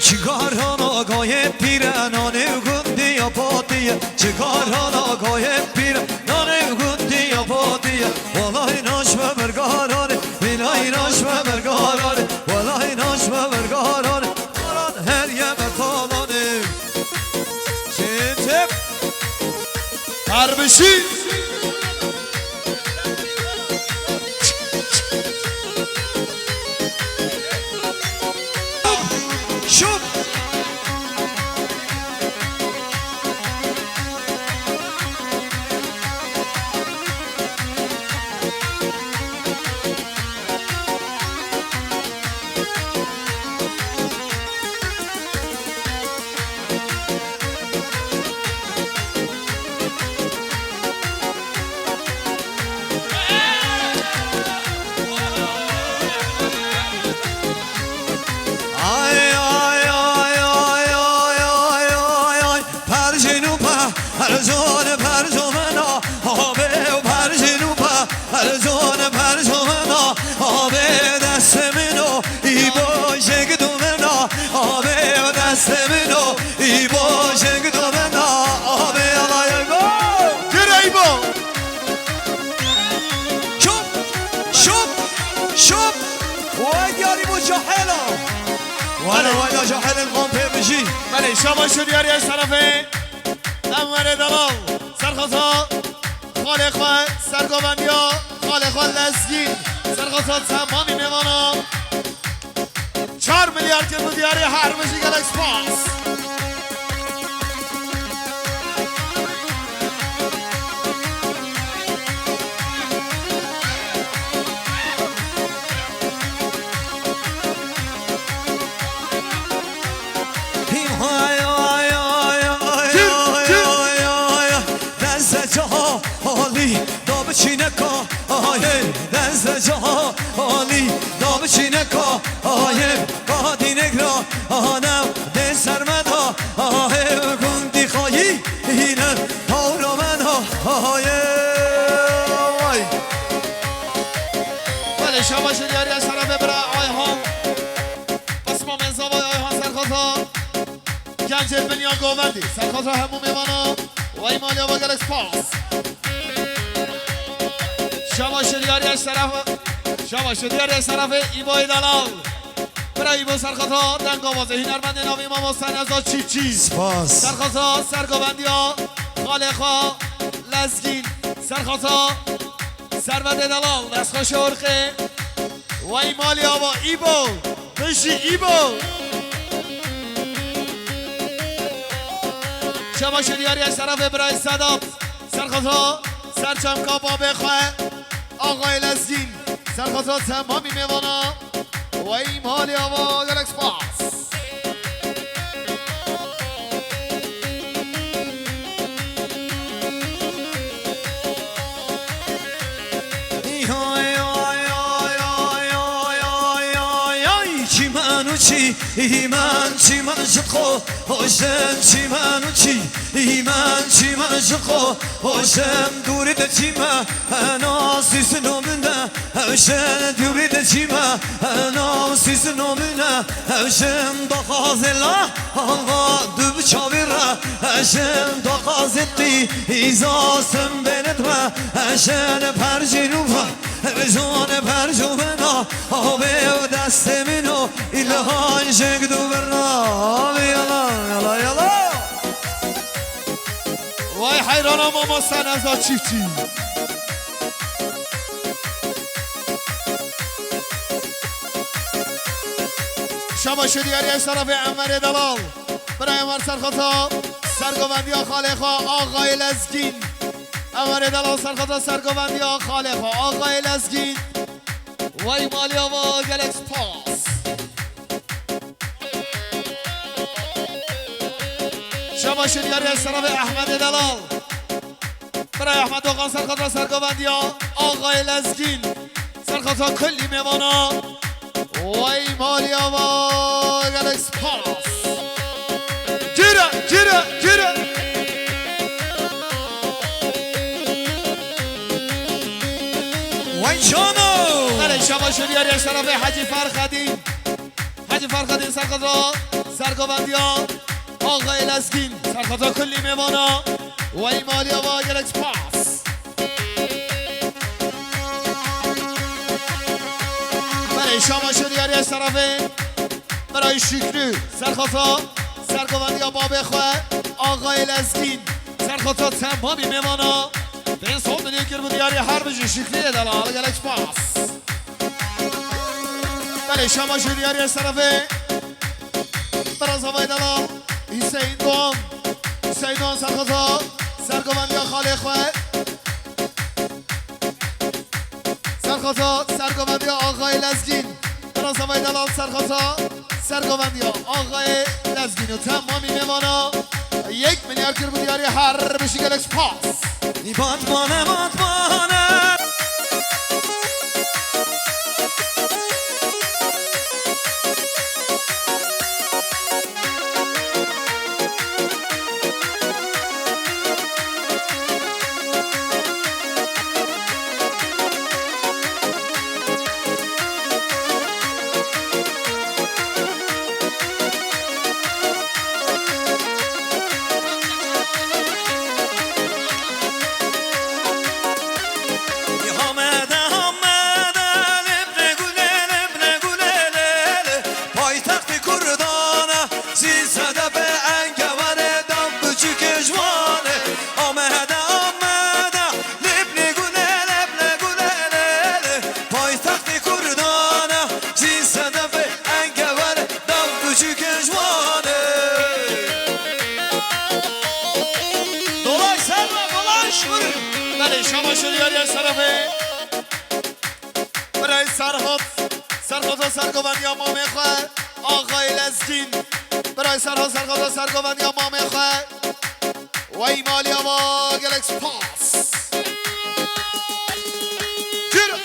Çigaran agayê pîre nanê gundî ya patiye. Çigaran agayê pîre nanê gundî ya patiye. Walahi naş me bergaranê, bilahi naş me bergaranê. Walahi naş me bergaranê. Aran her ye bertalanê. Çim çim. Harbişî. Şut. Ay, ay, ay. Percîn û pe-, percûn, percû min a, abê û percîn û pe-, percûn, percû min a, abê destê min o, îbo jêg du min a, abê destê min o, îbo jêg du min a, abê alayê go. Gireybo. Şop, şop, şop. Wey diyarî bo cahela. Wele, wele, cahilin xan pê bijî. Belê, şabaş û diyariya şerefê. Enwerê delal, serxasa xalê xwe, sergovendiya xalê xwe Lezgîn, serxasa temamî mêvana. Çar milyar kir bi diyarê her bijî gelek spas. Dezde caha alî da biçîne ka ayê kadînek ra anew dê sermeda ahê gundî xayî hîne tawra mena ayê. Vay. Belê şabaşê diyarî ez şerefê bira Ayhan. Qisma mezavay Ayhan Serxata. Gencê Binya Govendî, serxata hemû mêvana, wey malê ava gelek spas. Şabaşê diyarî ez şeref, şabaşê diyarî ez şerefê Îboyê Delal. Bira Îbo serxata dengavazê, hunermendê navî mamoste Nevzat Çîfçî. Spas. Serxata sergovendiya xalê xwe Lezgîn. Serxata Servetê Delal, destxweşê Urqê. Wey malê ava Îbo. Bijî Îbo! Şabaşê diyarî ez şerefê birayê Sedat. Serxata, serçemka babê xwe. Axayê Lezgîn. Serxata temamî mêvana. Wey malê ava gelek spas. Çîmen û çîmen, çîmen ji xwe hoşem, çîmen û çîmen, çîmen ji xwe hoşem, dûrî de çîme ena sîsino min de hewşem, dûrî de çîme ena sîsino min de hewşem, daxazê la hava du bi çavî re hewşem, daxazê tî îza simbênet re hewşem, percînû ve Jon percûmena avê û destê min o îlhan jek du birna. Yala, yala, yala. Vay heyrana mamoste Nevzat Çîfçî. Şabaşê diyarî ez şerefê Enverê Delal. Birayê me serxata sergovendiya xalê xwe Axayê Lezgîn. Enverê Delal serxata sergovendiya xalê xwe Axayê Lezgîn. Wey malê ava gelek spas. Şabaşê diyarî ez şerefê Ehmedê Delal. Birayê Ehmed Dogan serxata sergovendiya Axayê Lezgîn. Serxata kullî mêvana. Wey malê ava gelek spas. Cire, cire, cire. Wey cano. Belê şabaşê diyarî ez şerefê Hecî Ferxedîn. Hecî Ferxedîn serxata sergovendiya Axayê Lezgîn. Serxata kullî mêvana. Wey malê ava gelek spas. Belê şabaşê diyarî ez şerefê Birayê Şükrü, serxata sergovendiya babê xwe, Axayê Lezgîn, serxata temamî mêvana. Bên son milyon kir bi diyarî her bijî Şükrüyê Delal, gelek spas. Belê şabaşê diyarî ez şerefê Bira Zavay Delal, Hüseyin Doğan. Hüseyin Doğan serxata sergovendiya xalê xwe. Serxata sergovendiya Axayê Lezgîn. Bira Zavay Delal serxata sergovendiya Axayê Lezgîn û temamî mêvana yek milyar kir bi diyarî her bijî gelek spas. Batmane, batmane. Hamede, Hamede, Lebne gule, Lebne gule, le, le. Paytextê Kurdan e, zî sedefê engevare, dam biçûkê ji wan e. Amede, Amede, Lebne gule, Lebne gule, le, le. Paytextê Kurdan e, zî sedefê engevare, dam biçûkê ji wan e. Dolaş Serra, dolaş, vur. Belê, şabaşê diyarî ez şerefê. Birayê Serhat, serxata sergovendiya mamê xwe, Axayê Lezgîn. Birayê Serhat, serxata sergovendiya mamê xwe. Wey malê ava gelek spas. Cire,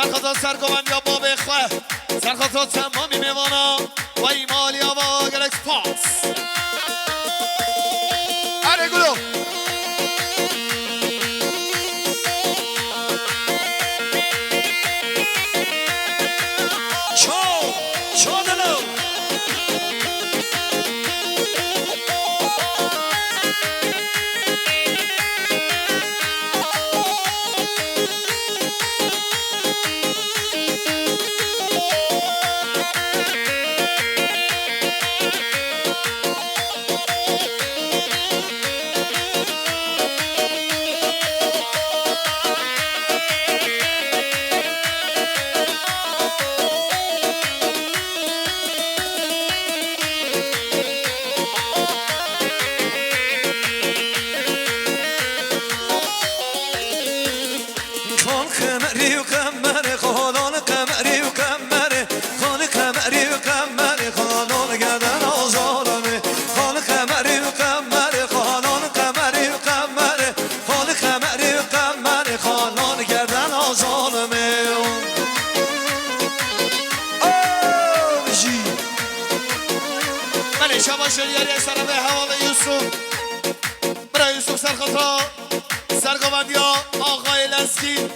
Serxata sergovendiya babê xwe, serxata temamî mêvana, wey maliya va gelek spas. Erê gulo. Ço, ço dilo. Xal Qemerî û Qemerê, xalon Qemerî û Qemerê, xal Qemerî û Qemerê, xalon gedena zalimê. Xal Qemerî û Qemerê, xalon Qemerî û Qemerê, xal Qemerî û Qemerê, xalon gedena zalimê. Ew jî. Belê, şabaş diyarê serê hevalê Yusuf. Bira Yusuf serxata sergovendiya Axayê Lezgîn.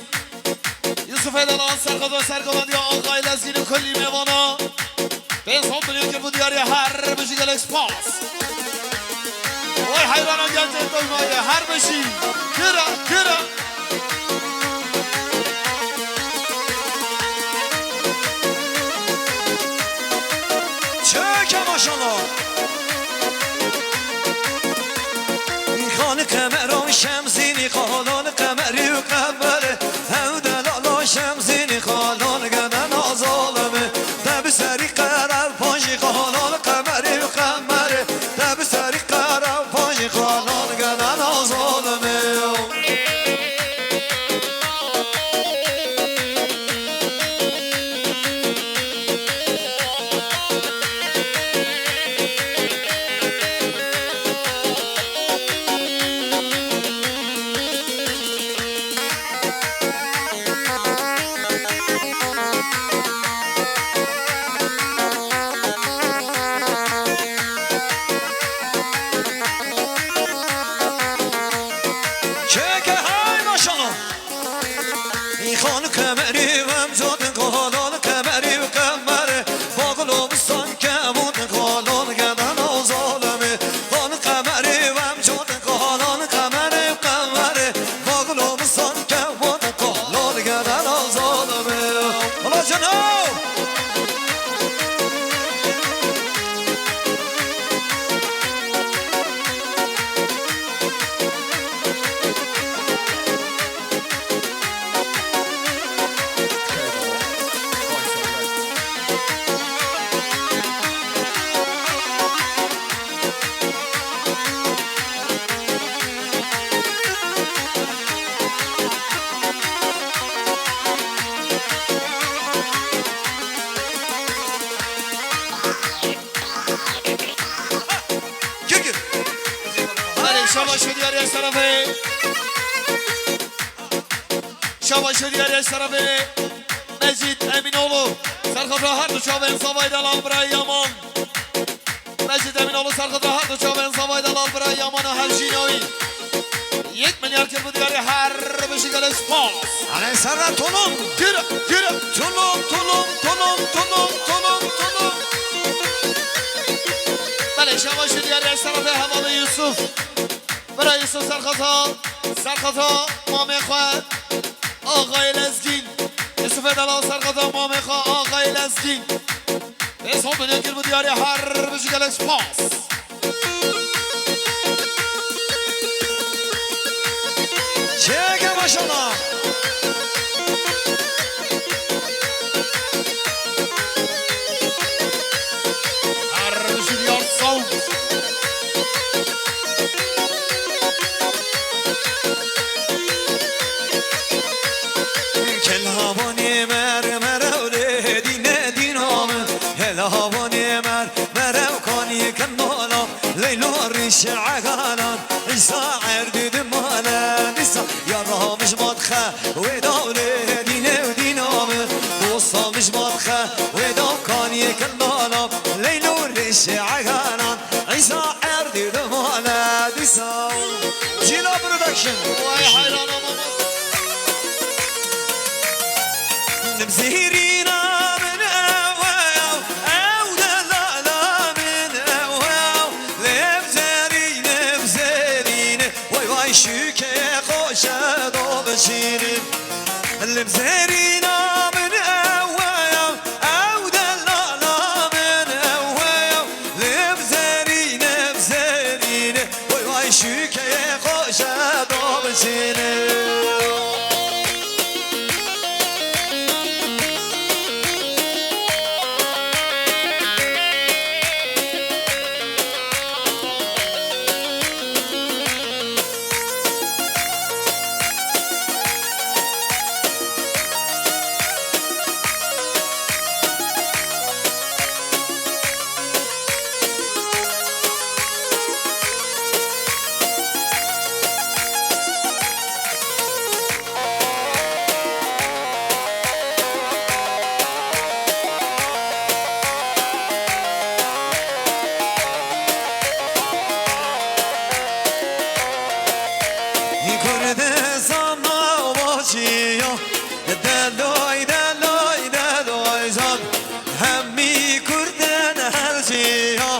Yusufê Delan serxata sergovendiya Axayê Lezgîn û kulî mêvana. Pênc sed milyon kir bû diyarê, her bijî gelek spas. Vay heyrana gencê doymayê, her bijî. Kira, kira. Çeke maşallah. Xanî Qemeran Şemzînî, xalan Qemerî û Qemerê, hew delala Şemzînî, xalan gedena zalimê. Te bi serî qerew panjî, xalan Qemerî û Qemerê, te bi serî qerew panjî, xalan gedena zalimê. Çeke hay maşallah. Xan Qemerî û Emcad, xalan Qemerî û Qemerê, baxlo bi san kevût, xalan gedena zalimê. Xan Qemerî û Emcad, xalan Qemerê û Qemerê, baxlo bi san kevût, xalan gedena zalimê. Wala ceno! Gir, gir. Belê, şabaş û diyarê serafê. Şabaş û diyarê serafê. Mecîd Emînoğlu. Serxata her du çavên zavayê de lan birayê Yaman. Mecîd Emînoğlu serxata her du çavên zavayê de lan birayê Yaman û hevjîna wî. Yek milyar kir bû diyarê, her bijî gelek spas. Erê serra tolon. Gir, gir. Tolon, tolon, tolon, tolon, tolon, tolon. Belê, şabaş û diyarê serafê hevalê Yusuf. Bira Yusuf serxata, serxata mamê xwe Axayê Lezgîn. Yusufê Delal serxata mamê xwe Axayê Lezgîn. Pênc sed milyon kir bû diyarê, her bijî gelek spas. Çêke maşallah. Her bijî diyar sağ ol. Kelhavanê mer, merew lê dîne dîna min. Helhavanê mer, merew kanî kin nala. Leyla rîş egalan, îsa erdî di male. Dîsa ya ramiş matxe, wê dawlê dîne û dîna min. Sağ ol. Cila Production. Vay hayran olmamız. Limzerîna min ew e, ew delala min ew e, limzerî, limzerîne, vay vay şûke xoşe do biçîne. Limzerîna min ew e, ew delala min ew e, limzerîne, limzerîne, vay vay şûke xoşe do biçîne. Kurdistan navbaşiya, deloy, deloy, deloy zan, hemî Kurd in her ciya,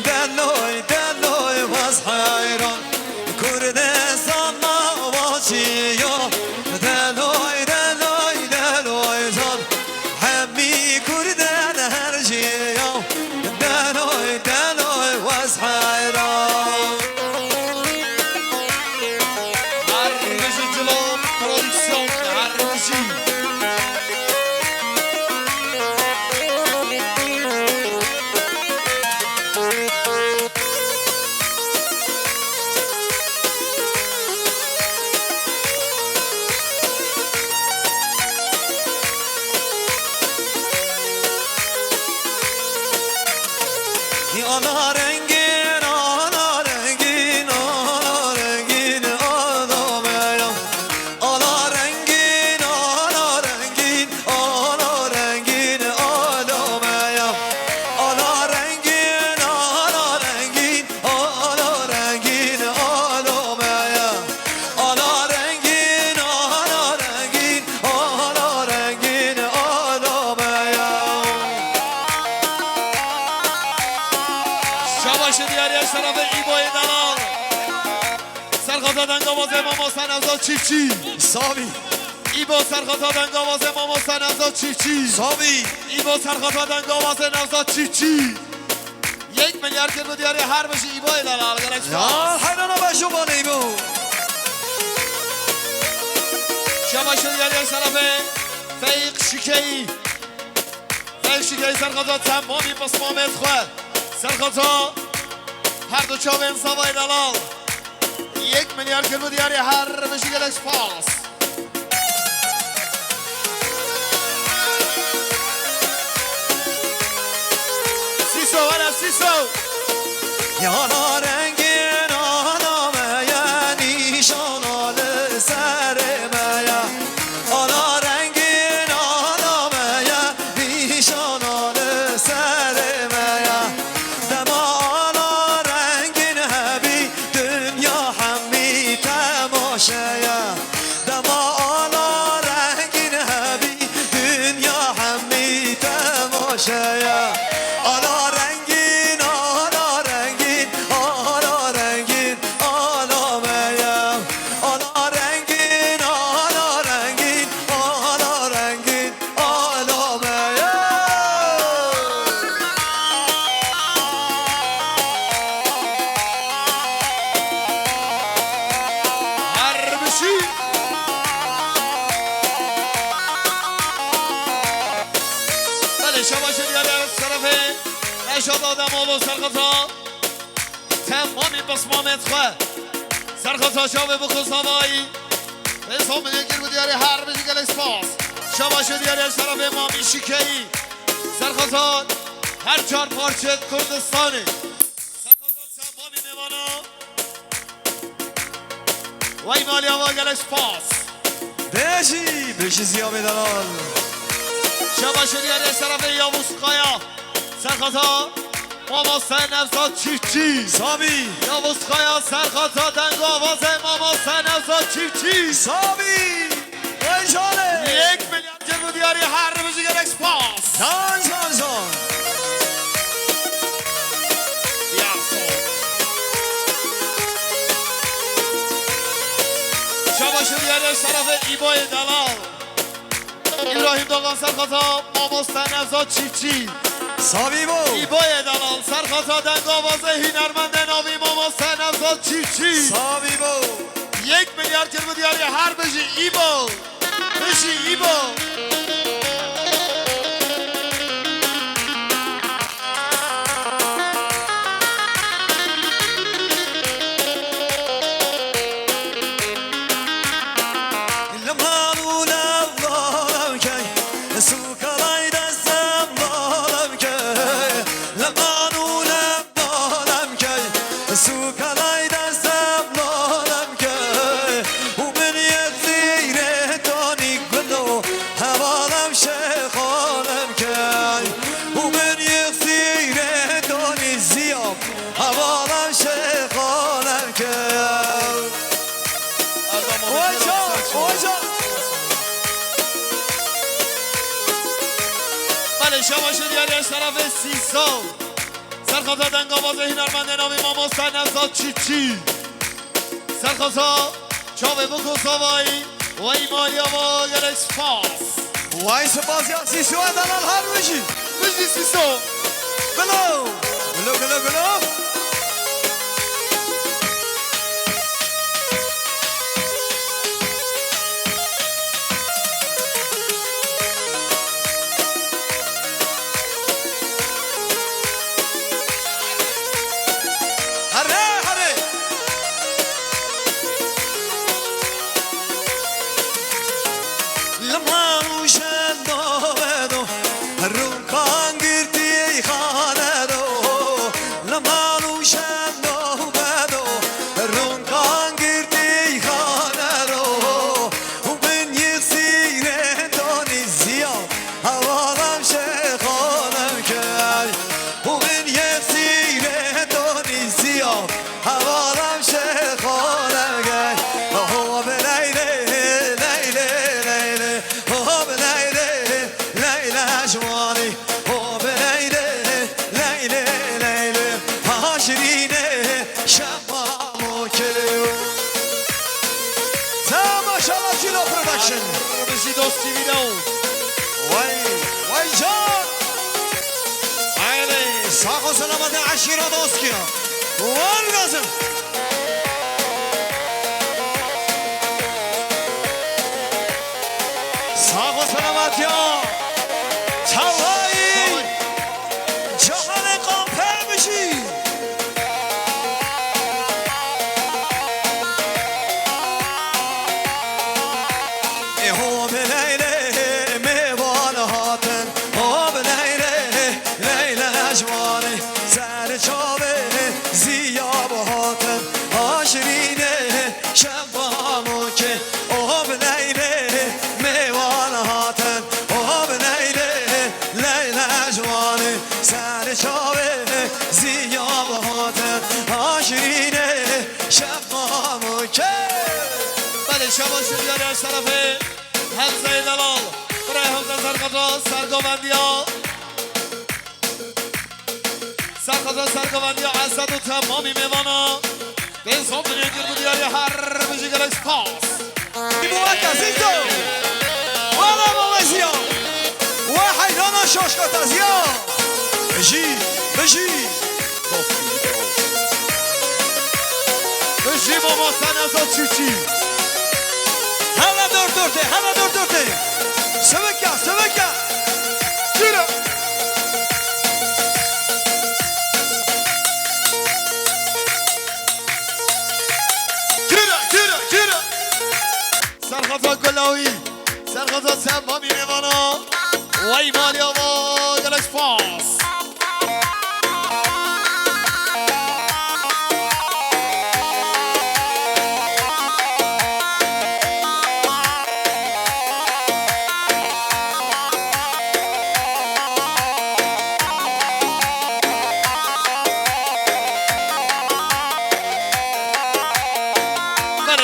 deloy, deloy, wez heyran. Kurdistan navbaşiya, deloy, deloy, deloy zan, hemî Kurd in her ciya, deloy, deloy, wez heyran. Her bijî Cilo Prodüksiyon, her bijî. Ala rengîn, ala rengîn, ala rengîn, ala me ya. Ala rengîn, ala rengîn, ala rengîn, ala me ya. Ala rengîn, ala rengîn, ala rengîn, ala me ya. Ala rengîn, ala rengîn, ala rengîn, ala me ya. Şabaşê diyarê şerefê Îboyê Delal. Serxata dengavazê mamosta Nevzat Çiftçî. Sabî. Îbo serxata dengavazê mamosta Nevzat Çiftçî. Sabî. Îbo serxata dengavazê Nevzat Çiftçî. Yek milyar kir bi diyarê her bijî Îboyê Delal, gelek spas. Ya, heyrana be şobanê Îbo. Şabaşê diyarê şerefê Feyq Şikeyî. Feyq Şikeyî serxata temamî pismamê xwe. Serxata her du çavên Zavayê Delal. Yek milyar kir bi diyarê her bijî, gelek spas. Sîso, were Sîso. Yana rengîn, ana me ye, nîşana li serê me ye. Ala rengîn, ala me ye, nîşana li serê me ye. Dema ala rengîn hebî, dinya hemî temaşe ye. Dema ala rengîn hebî, dinya hemî temaşe ye. Ala rengîn, ala rengîn, ala rengîn, ala me ye. Ala rengîn, ala rengîn, ala rengîn, ala me ye. Her bijî. Belê, şabaşê diyarê şerefê Reşat Adem abo serxata. Temamî pismamên xwe. Serxata çavê bixwe zavayî. Pênc sed milyar kir bi diyarê her bijî, gelek spas. Şabaşê diyarê şerefê Mamî Şikeyî. Serxata her çar parçe Kurdistanê. Serxata temamî mêvana. Wey malî ava, gelek spas. Bijî, bijî Ziyabê Delal. Şabaşê diyarê şerefê Yavuz Kaya. Serxata Mamoste Nevzat Çiftçî. Sabî. Yavuz Kaya, serxata dengavazê mamoste Nevzat Çiftçî. Sabî. Vay canê. Yek milyar kir bi diyarî, her bijî, gelek spas. Can, can, can. Ya sağ ol. Şabaşê diyarî şerefê Îboyê Delal. Îbrahîm Dogan, serxata mamoste Nevzat Çiftçî. Sabî bo. Îboyê Delal, serxata dengavazê hünermendê navî mamoste Nevzat Çiftçî. Sabî bo. Yek milyar kir bi diyarî, her bijî Îbo. Bijî Îbo. Belê, şabaşê diyarî şerefê Sîso. Serxata dengavazê hünermendê navî mamoste Nevzat Çiftçî. Serxata çavê biko savayî, wey maliya va, gelek spas. Vay spas ya Sîso, Delal her bijî. Bijî Sîso. Bilo. Bilo, bilo, bilo. Here, here. Li mal û şendo bedo, rûnkan girtî xane do. Li mal û şendo bedo, rûnkan girtî xane do. Û bin yek sîrê tonî ziya, hevalam şêxanem key. Û bin yek sîrê tonî ziya, hevalam şêxanem key. Ho bi leylê, leylê, leylê. Ho bi leylê, leylê ciwanî. Ho bi leylê, leylê, leylê. Ha şirînê, şema mokê. Te maşallah Kilo Production. Bijî Dost T V de. Vay, vay can. Haydi. Sağ ol, selamet, eşîra Dost Kilo. Wan lazim. Sağ ol, selamet ya. Çavayî. Cahanê Kampe bijî. Ê ho bi leylê mêvan hatin, ho bi leylê, leylê ciwanê, ser çavê ziya bi hatin, ha şirînê şeva mokê, ho bi leylê mêvan hatin, ho bi leylê, leylê ciwanê, ser çavê ziya bi hatin, ha şirînê şeva mokê. Belê, şabaş diyarî şerefê Hemzeyê Delal. Birayê Hemze serxata sergovendiya. Serxata sergovendiya Esed û temamî mêvana. Pênc sed milyar kir bi diyarî, her bijî, gelek spas. Mubarak Aziz do. Wala baba ziya. Wa heyrana şaşka taziya. Bijî, bijî. Bijî mamoste Nevzat Çiftçî. Hele dört dörtê, hele dört dörtê. Sivik ya, sivik ya. Yürü. Yürü, yürü, yürü. Serxata Gulawî. Serxata Sema Mîrêvana. Wey maliya va, gelek spas.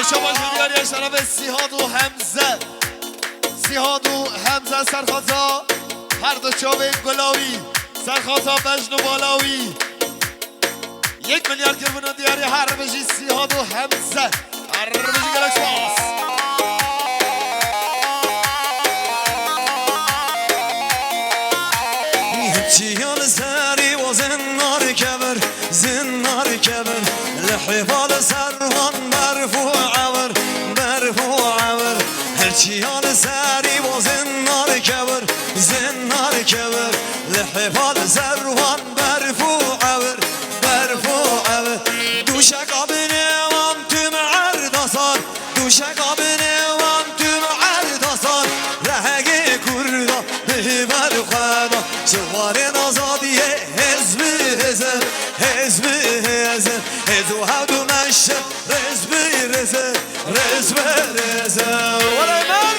Şabaş û diyariya şerefê Sîhad û Hemze. Sîhad û Hemze serxata her du çavên gulawî. Serxata bejn û balawî. Yek milyar kirbûn û diyarî her bijî Sîhad û Hemze. Her bijî gelek spas. Çiya li serî û zinnar kevir, zinnar kevir. Li hêfa li ser wan berf û ewir, berf û ewir. Her çiya li serî û zinnar kevir, zinnar kevir. Li hêfa li ser wan berf û ewir, berf û ewir. Dûşeka binê wan tim erdasar, dûşeka binê wan tim erdasar. Rehegê Kurda bi hêver xwe da. Ji warên azadiyê hêz bi hêz in, hêz bi hêz in. Hêz û hewdû meşin, rêz bi rêz in, rêz bi rêz in. Wele mer!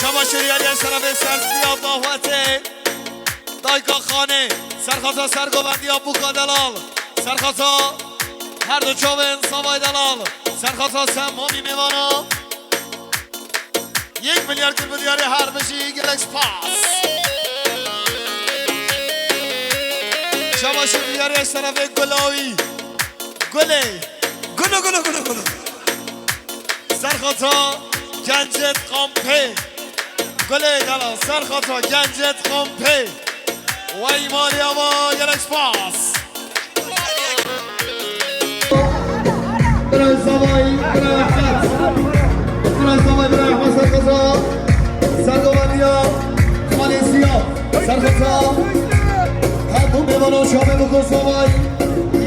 Şabaş û diyariya şerefê serspiya dawetê. Dayka Xanê, serxata sergovendiya Bûka Delal, serxata her du çavên Savay Delal, serxata temamî mêvana. Yek milyar kir bi diyarî her bijî gelek spas. Şabaş û diyariya şerefê Gulawî. Gulê. Gulo, gulo, gulo, gulo. Serxata Gencet Kampê. Gulê gala serxata Gencet Kampê. Wey maliya va gelek spas. Bira Zavay, bira Ehmed. Bira Zavay, bira Ehmed serxata. Sergovaniya Malaysia. Serxata. Her du mêvano şamê biko Zavay.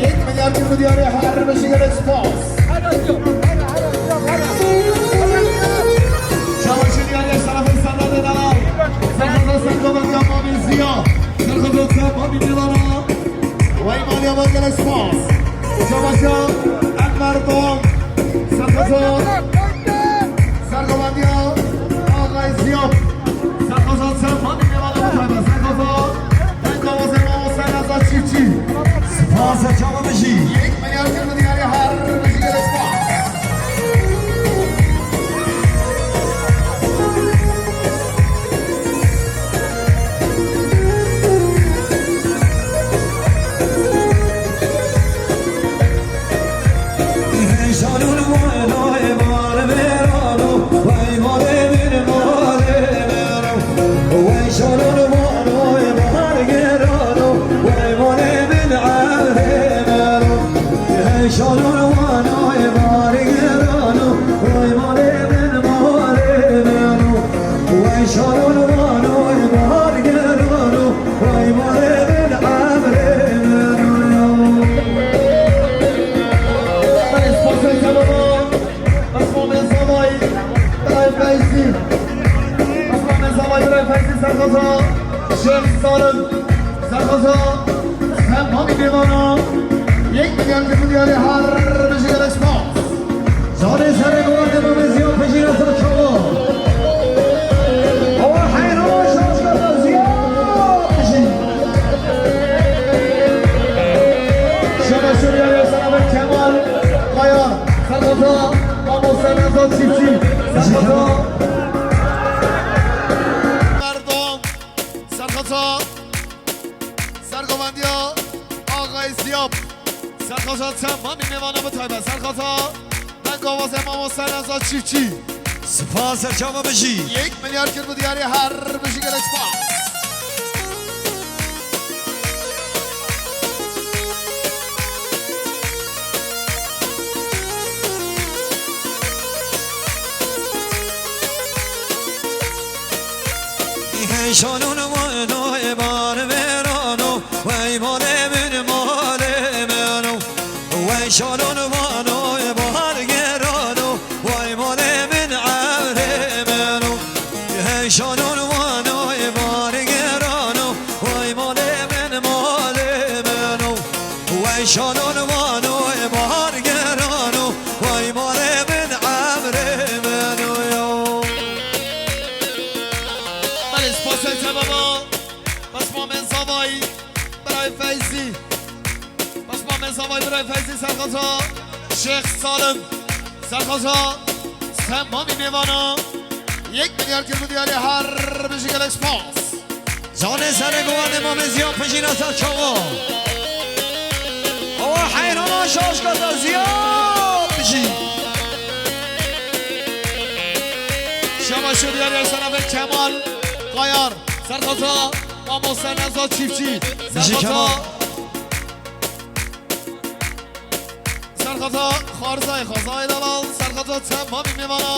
Yek milyar kir bi diyarê her bijî gelek spas. Şabaşê diyarê şerefê Serdar Delal. Serxata sergovaniya Mamê Ziya. Serxata temamî mêvana. Wey maliya van gelek spas. Şabaşa Enver Doğan. Serxata sergovendiya Axayê Ziyad. Serxata temamî mêvana bixweyne. Serxata. Dengawazê Mamo Sereza Çiftçi. Spas e çava bijî. Yek milyar kir bi diyarê her bijî gelek spas. Osman Mezavay, Bray Feyzi. Osman Mezavay, Bray Feyzi, serxata. Şêx Salim, serxata. Temamî mêvana. Yek milyar kir bi diyarê her bijî gelek spas. Canê serê gola demamê Ziya pejî reza çawa. Awa heyran şaşkata Ziya pejî. Şabaş û diyarê Selamet Kemal Kaya. Serxata, mamoste Nevzat Çiftçi. Serxata. Merdom. Serxata. Sergovendiya Axayê Ziyab. Serxata temamî mêvana bi taybet. Serxata dengawazê mamoste Nevzat Çiftçi. Spas e çava bijî. Yek milyar kir bi diyarê her bijî gelek spas. Bes Mamê Zavayî, birayê Feyzî. Bes Mamê Zavayî, birayê Feyzî, serxata Şêx Salim. Serxata temamî mêvana. Yek milyar kir bi diyarî her bijî gelek spas. Canê serê govendê Mamê Ziya pijîne ser çawa. Awa heyrana şaşka te Ziya pijî. Şabaş û diyarî serafê Kemal Kayar. Serxata Mamoste Nevzat Çiftçî. Bijî Serxata Kemal. Serxata Xarizayê Xazayê Delal, serxata temamî mêvana.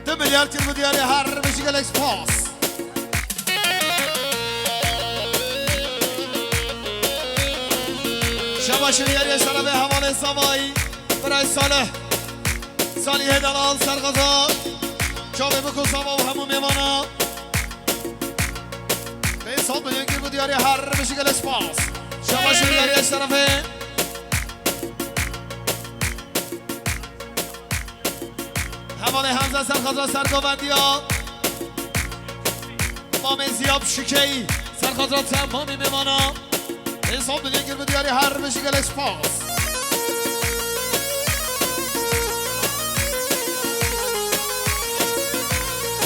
Du milyar kir bi diyarî her bijî gelek spas. Şabaş û diyarî serafê hevalê Zavayî, birayê Salih. Salihê Delal, serxata çavê Biko Zava û hemû mêvana. Pênc sed milyon kir bi diyarî her bijî gelek spas. Şabaş û diyarî serafê. Hevalê Hemze serxata sergovendiya. Mamê Ziya Pişikeyî serxata temamî mêvana. Pênc sed milyon kir bi diyarî her bijî gelek spas.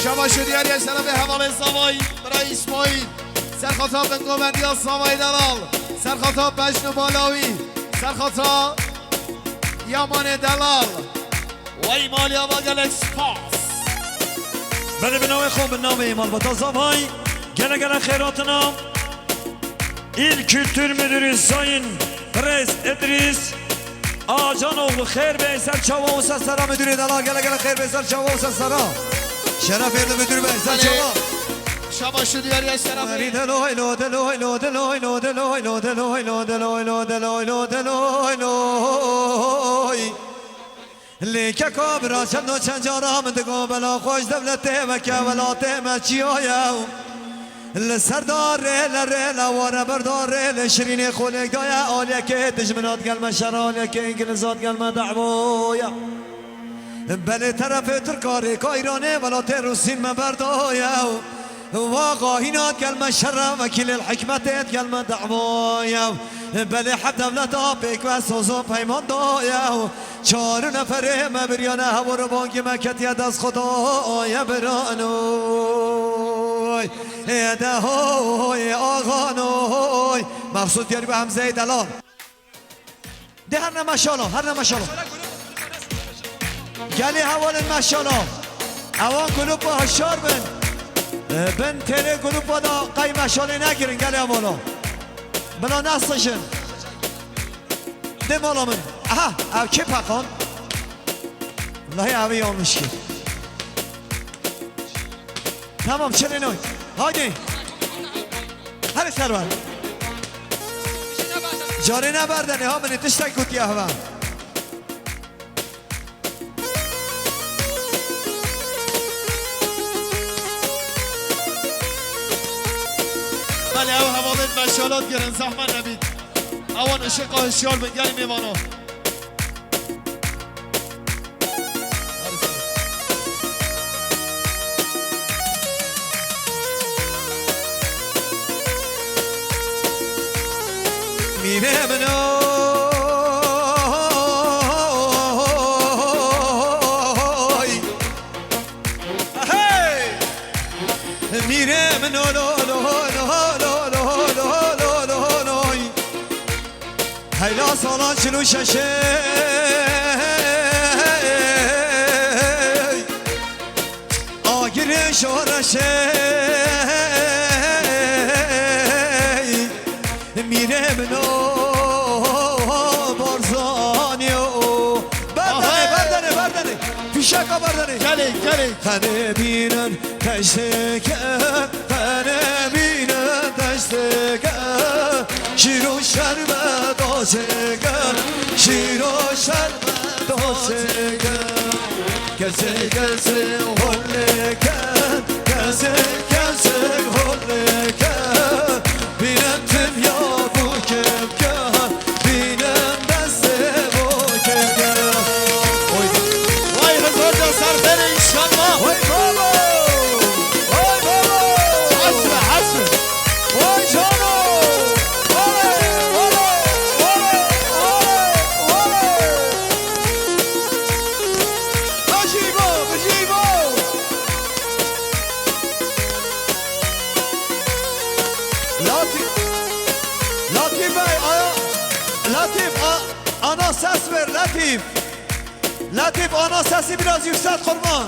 Şabaş û diyarî serafê hevalê Zavayî, birayê Îsmaîl. Serxata bingovendiya Zavayî Delal. Serxata Bejn û Balawî. Serxata Yamanê Delal. Wey malî ava gelek spas. Belê bi navê xwe, bi navê malbata Zavayî. Gelek gelek xêratina. İl Kültür Müdürü Sayın Birêz İdris Acanoğlu xêr bê ser çawa û ser sera müdürê delal, gelek gelek xêr bê ser çawa û ser sera. Şerefê li müdür be, ser çawa. Şabaş û diyarî şerefê. Deloy lo, deloy lo, deloy lo, deloy lo, deloy lo, deloy lo, deloy lo, deloy lo. Lê keka bira çend û çend cara min digo bela xweş dewletê weke welatê me çiya ye. Li ser darê le rê le ware ber darê lê şirînê xolêk daye aliyekê dijminat gel me şer aliyekê îngilizat gel me dehboye. Belê terefê Tirka rêka Îranê welatê Rûsîn me berdaye. Waxa hîna digelme şer e, wekîlê hikmetê digelme dawaya. Belê heft dewleta pêk ve soz û peyman daye. Çar neferê me biriyane, hevor bangî me ketiye dest Xwedayê biranoy. Ê de hoy, axanoy. Mexsûd Diyarbekir Hemzeyê Delal. De her ne maşallah, her ne maşallah. Gelê hevalên maşallah. Ewan grupa hişyar bin. E, bin têrê grupa da qey maşalê negirin gelê hevala. Bila nesijin. De mala min. Aha, ev kê peqan? Lahê evi yanlış kir. Tamam, çilê noy. Haydi. Herê serwer. Carê neberdenê ha, min ê tiştek gotiye heve. Belê, ew hevalên meşalat girin, zehmet nebît. Ewan ışıqa hişyar bin, gelî mêvano. Mîrê min oy. Hey! Mîrê min o lo lo lo lo lo lo lo lo lo. Heyla salan çil û şeşê. Agirê şoreşê. Mîrê min o Barzanî o. Berdenê, Ahê! Berdenê, berdenê. Fîşeka berdenê. Gelê, gelê. Xenê bînin teşteke, xenê bînin teşteke. Şîro şerbe doşeke, şîro şerbe doşeke. Kesê kesê holeke, kesê kesê holeke. Bîne tim ya bû kevke, bîne destê bû kevke. Oy. Vay hizmet ya serberê inşallah. Oy baba, oy baba. Asra. Letîf. Letîf, ana sesi biraz yükselt kurban.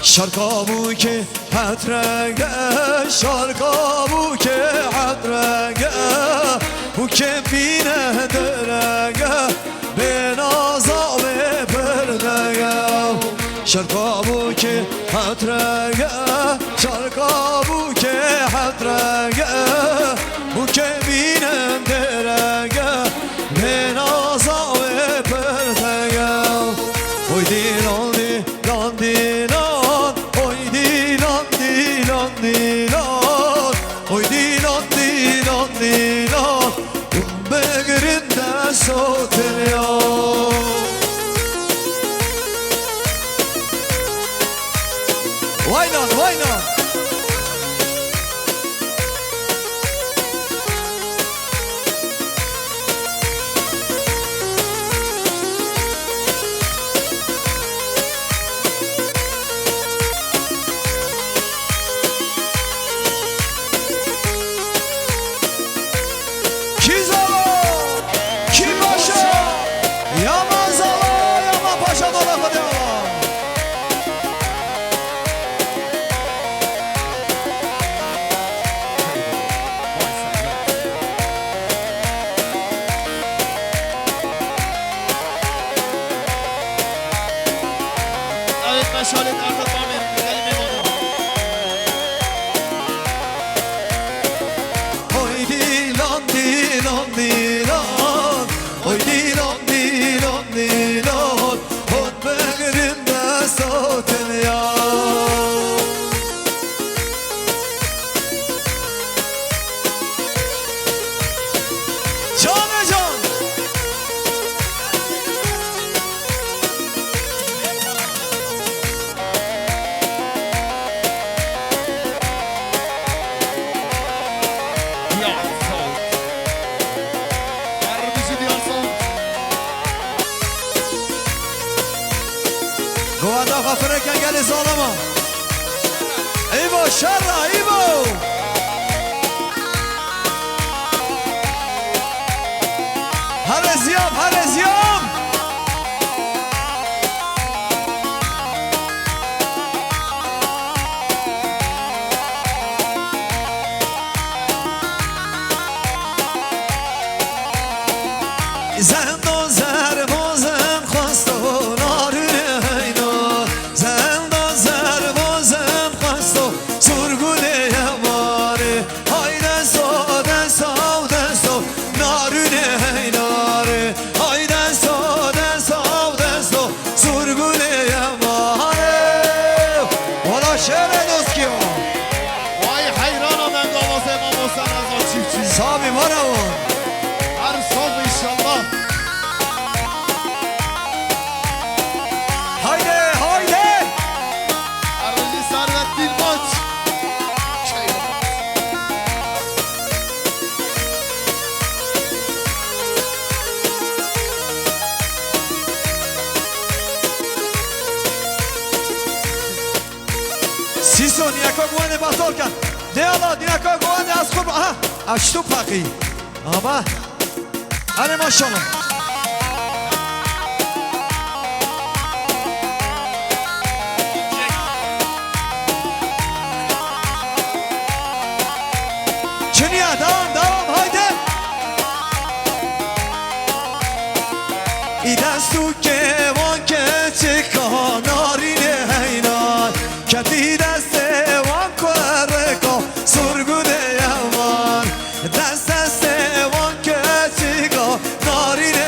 Şarka bûkê hetrege, şarka bûkê hetrege, bûkê bîne derege, bê naza wê perdege. Şarka bûkê hetrege, şarka bûkê hetrege, bûkê bîne derege, bê naza wê perdege. Oy dîlan dî Lan dilan, oy dilan, dilan, dilan. Oy dilan, dilan, dilan. Begrin de sotir ya. Vay lan, vay lan. Kî zala, kî paşa, ya me zala, ya me paşa, dora xwe de. Evet, meşalê derxet bamê, gelî mêvana. Oy dilan, dilan, dilan. Oy dilan, dilan, dilan. Hot begrin de sotin ya. Canê can. Diyar Sound. Her bizi Diyar Sound. Govenda xwe fireke gelê zalama. Îvo, şerra, Îvo! Here ziyab, here ziyab! Zendo zerbo zem xwesto narînê heyna. Zendo zerbo zem xwesto surgulê yemarê. Hay desto, desto, desto, narînê heynarê. Hay desto, desto, desto, surgulê yemarê. Wala şerê doskiyo. Vay heyrana dengavazê mamoste Reza Çiftçi. Sabî, mara wan. Her sal inşallah. Haydi, haydi. Erlî Servet Dilbaç. Sîso, niyaka guwanê batal ken. De Allah, niyaka guwanê ez xwe, aha, ev ştu peqî. Ama, hadi maşallah. Çiniya, devam, devam, haydi. Î dest û kêvan keçika narînê heyna, ketî destê wan kuereka surgulê yeman. Dest destê wan keçika narînê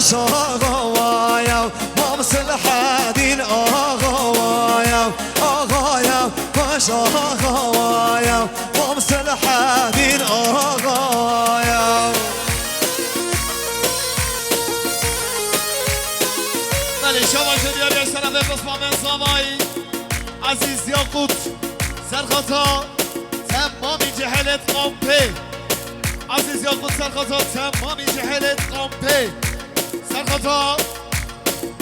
Axa wa ya, Mam Selahedîn axa wa ya, axa ya, baş axa wa ya, Mam Selahedîn axa wa ya. Belê, şabaş diyarê şerefê pismamên zavayî. Ezîz Yaqût, serxata temamî cihêlê Qampê. Ezîz Yaqût, serxata temamî cihêlê Qampê. Serxata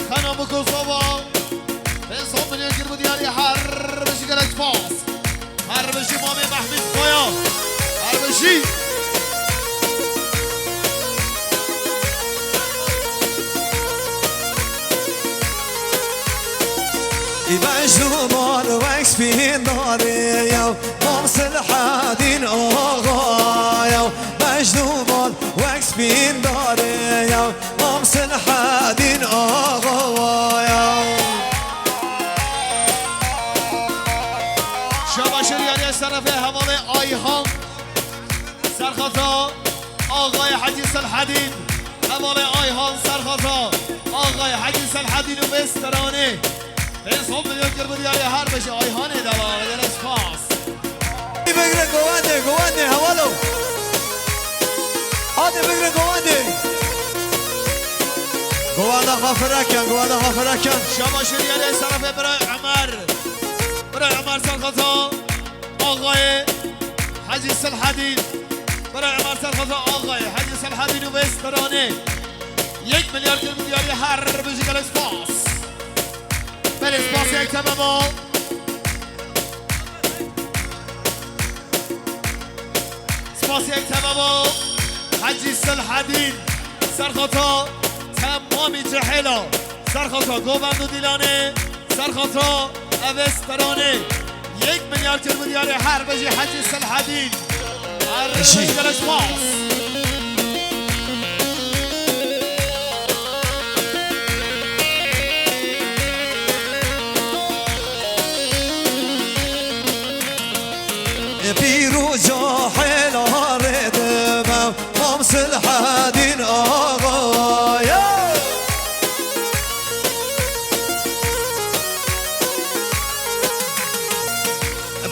Xena Miko Zava. Pênc sed milyon kir bû diyarî, her bijî, gelek spas. Her bijî Mamê Mehmîd Kaya. Her bijî. Ê Mecnûn mal wek spîndarê ya, Mam Selahedîn axa ya. Mecnûn mal wek spîndarê ya, Mam Selahedîn axa wa ya. Şabaş diyarê şerefê hevalê Ayhan. Serxata axayê Hecî Selahedîn. Hevalê Ayhan, serxata axayê Hecî Selahedîn û vê stranê. Pênc sed milyon kir bû diyarê, her bijî Ayhanê delal, gelek spas. Bigre govendê, govendê, hevalo. Hadi bigre govendê. Govenda xwe firek kin, govenda xwe firek kin. Şabaş diyarê şerefê birayê Ömer. Birayê Ömer, serxata axayê Hecî Selahedîn. Birayê Ömer, serxata axayê Hecî Selahedîn û vê stranê. Yek milyar kir bû diyarî, her bijî, gelek spas. Belê, spasiyek temam o. Spasiyek temam o. Hecî Selahedîn, serxata temamî cihêla, serxata govend û dîlanê, serxata evê stranê. Yek milyar kir bû diyarê, her bijî Hecî Selahedîn. Her bijî, gelek spas. Pîr û cahil arê dime, Mam Selahedîn axa ye.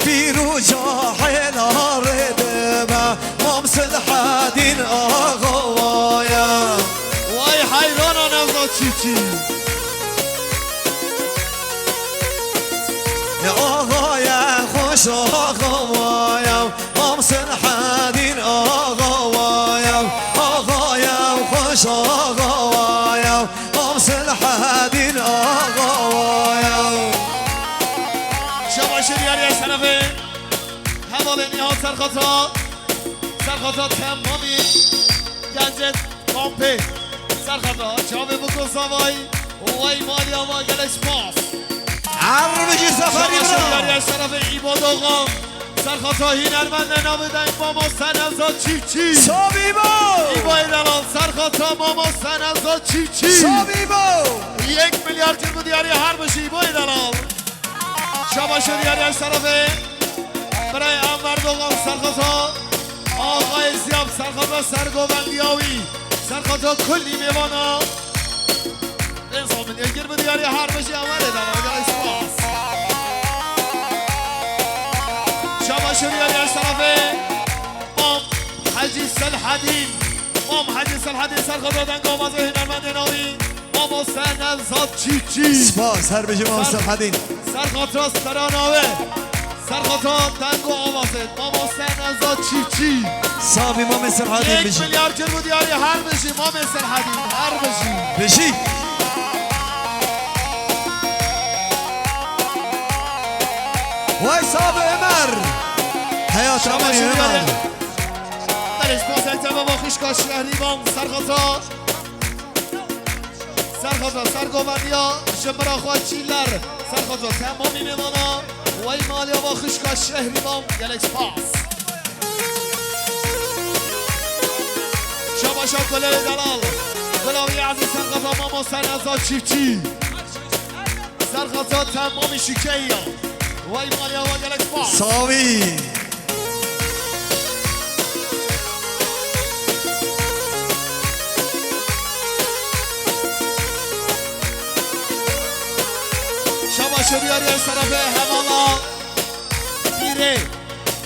Pîr û cahil arê dime, Mam Selahedîn axa wa ye. Way heyrana Nevzat Çîçî. Ya axa ye, xweş axa wa ye, Mam Selahedîn axa wa ye. Axa ye, xweş axa wa ye, Mam Selahedîn axa wa ye. Şabaş diyarê şerefê hevalê Nîhat, serxata, serxata temamî gencê Kampê, serxata çavê Miko Zavayî, way malî ava, gelek spas. Her bijî Seferî bira. Şabaş diyarê şerefê Îbo Dogan, serxata hînermendê navê deng mamoste Nevzat Çîçî. Sabî bo. Îboyê delal, serxata mamoste Nevzat Çîçî. Sabî bo. Yek milyar kir bû diyarî, her bijî Îboyê delal. Şabaş diyarê şerefê birayê Enver Dogan, serxata axayê Ziyab, serxata sergovendiya wî, serxata kulî mêvana. Pênc sed milyon kir bû diyarî, her bijî Enverê delal, gelek spas. Şabaş diyarê şerefê Mam Hecî Selahedîn. Mam Hecî Selahedîn, serxata deng û avazê hînermendê navî mamoste Nevzat Çîçî. Spas, her bijî Mam Ser-, Selahedîn. Serxata strana we. Serxata deng û avazê mamoste Nevzat Çîçî. Sabî Mamê Selahedîn bijî. Yek milyar kir bû diyarî, her bijî Mamê Selahedîn, her bijî. Bijî. Way sabî Ömer. Heyat Şabaş Ömer. Belê, spas, ete baba xişka Şehrîvan, serxata. Serxata sergovendiya ji bira xwe Çîler. Serxata temamî mêvana. Wey malî ava xişka Şehrîvan, gelek spas. Şabaşa Gulê Delal. Gula wî ezîz, serxata mamoste Nevzat Çîçî. Serxata temamî şikeya. Wey malî ava, gelek spas. Sawî. Şiriyariye şerefê hevala pîrê.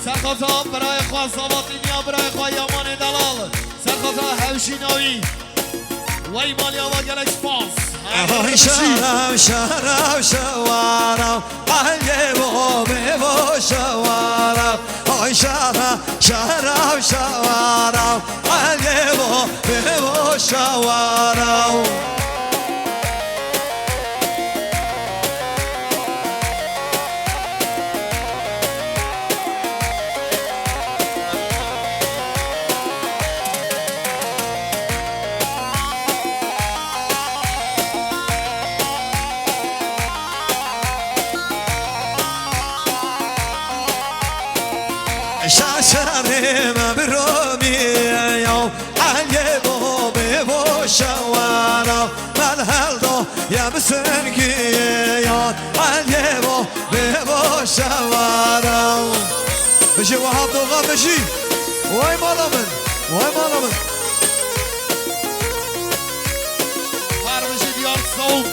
Serxoza birayê xwe Zavatîniya birayê xwe Yamanê Delal. Serxoza hewşîna wî. Wey maliya we gelek spas. Ay şeref, şeref, şewara, Eliyê bo bê bo şewara. Ay şeref, şeref, şewara, Eliyê bo bê bo şewara. Şaşarê me bi romî ya, Eliyê bo bê bo şewara. Melhel do ya bi sengî ya, Eliyê bo bê bo şewara. Bijî Wehab Dogan, bijî. Way mala min, way mala min. Her bijî Diyar Sound.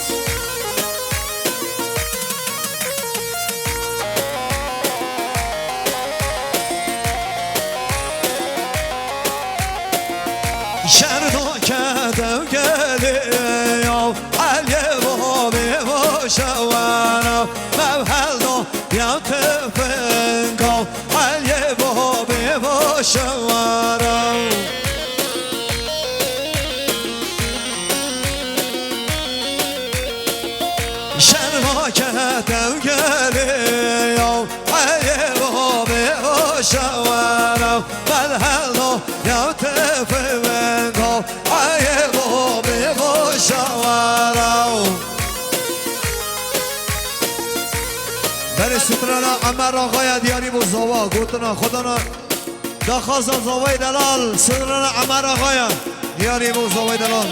Şer do kete gelê ya, Eliyê bo bê bo şewara. Mewhel do ya tefenka, Eliyê bo bê bo şewara. Şerva kete gelê ya, Eliyê bo bê bo şewara. Melhel do ya tefenka, Eliyê bo bê bo şewara. Berê strana Emer Axaya diyarî bo zava, gotina xwe dana. Daxwaza Zavayê Delal, strana Emer Axaya diyarî bo Zavayê Delal.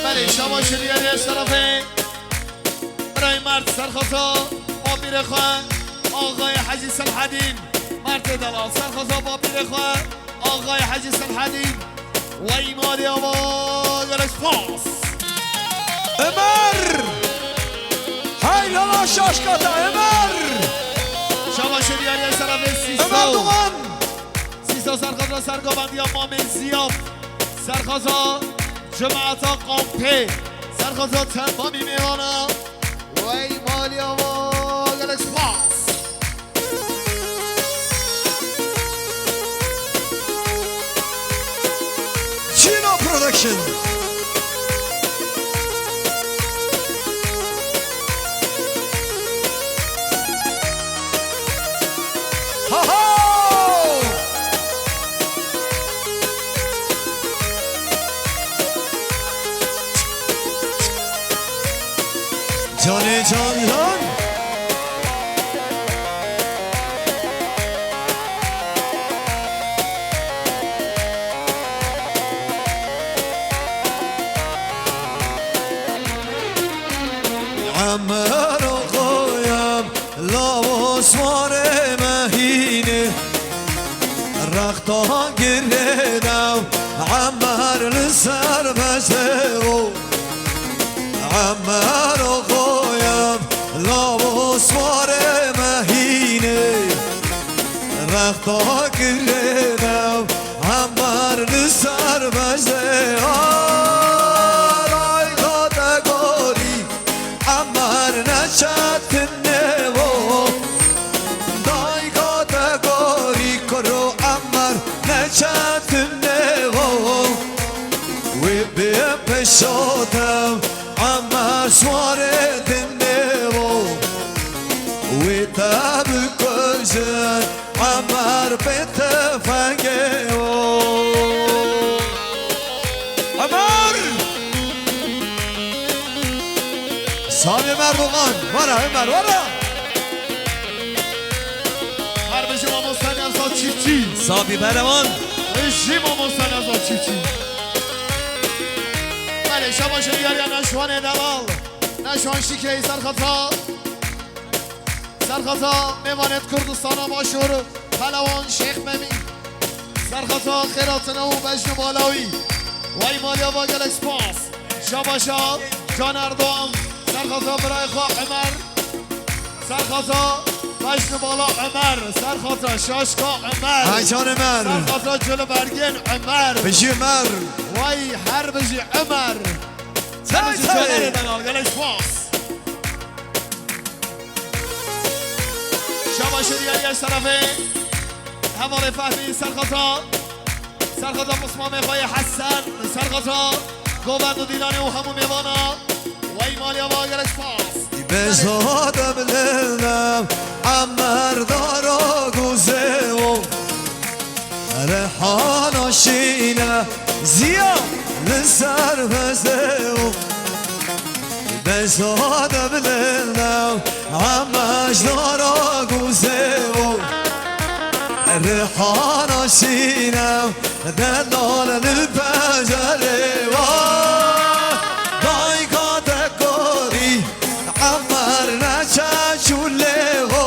Belê, şabaş diyarî şerefê. Birayê merd serxoza, bapîrê xwe, Axayê Hecî Selhedîn, merdê Delal, serxoza bapîrê xwe, Axayê Hecî Selhedîn, wey maliya we gelek spas. Emer! Hey lala şaşkata Emer! Şabaşê diyariye şerefê Sîso. Emer Doğan! Sîso serxoza sergovendiya Mamê Ziyad. Serxoza cemaeta Kampê. Serxoza temamî mêvana. Wey maliya we gelek spas. Chino Production. Ha ha! Canê can can. Emer oxoyam, lawo swarê me hînê. Rexta girê dew, Emer li ser bezê o. Emer oxoyam, lawo swarê me hînê. Rexta girê dew, Emer li ser bezê a. Dayka te gorî, Emer ne çetin nêvo. Dayka te gorî kuro Emer ne çetin nêvo. Wê bê peşa te Emer swarê din nêvo. Wê te bikujin Emer pê tefengê o. Emer! Sabî Merdoğan, were Emer, were! Her bijî mamoste Nevzat Çiftçî. Sabî Berewan. Bijî mamoste Nevzat Çiftçî. Belê, şabaşê diyariya Neşwanê Delal. Neşwan Şîkeyî serxeta. Serxeta mêvanêt Kurdistana Başûr, Pelewan Şêx Memî. Serxeta xêratina û bejn û bala wî. Wey maliya we gelek spas. Şabaşa Can Erdoğan. Serxata birayê xwe Emer. Serxata Bejnibala Emer. Serxata Şaşka Emer. Ay canê min. Serxata Culubergên Emer. Bijî Emer. Way her bijî Emer. Her bijî Tay tay. Canerê delal. Gelek spas. Şabaşê diyariya şerefê. Hevalê Fehmî Serxata. Serxata pismamê xwe yê Hesen, Serxata govend û dîlanê û hemû mêvana. Wey maliya va gelek spas. Bezade bilêlem, Emer dara guzê o. Rehana şîne, ziya li ser bezê o. Bezade bilêlem, Emer dara guzê o. Rihana şîne, delal li pencerê wa. Dayka te korî, Emer neçe çûlê ho.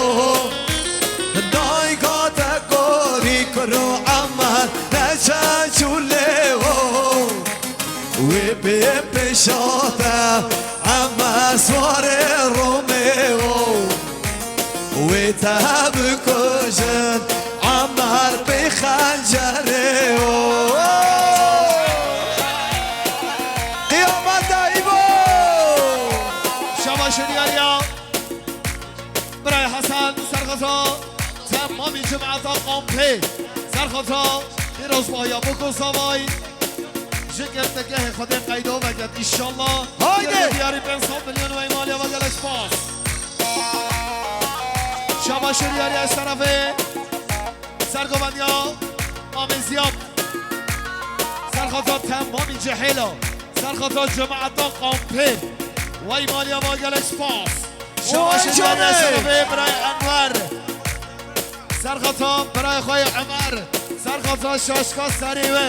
Dayka te korî, kuro Emer neçe çûlê ho. Wê pê pêşa te, Emer swarê Romeo. Wê te bikujin, Emer pê xencerê o. Qiyameta îbo! Şabaşê diyariya. Birayê Hesen, Serxata, temamî cemaeta kampê. Serxata, pîrozbahiya Boko Savay. Ji girtîgehê Xwedê qeydo veket, înşallah. Haydi! Gelê diyarî pênc sed milyon wey maliya va gelek spas. Şabaşê diyariya şerefê. Sergovendiya Mamê Ziyad. Serxata temamî cihêla. Serxata cemaeta kampê. Wey maliya va gelek spas. Şabaşê diyariya şerefê birayê Enwer. Serxata birayê xwe yê Emer. Serxata şaşka serê we.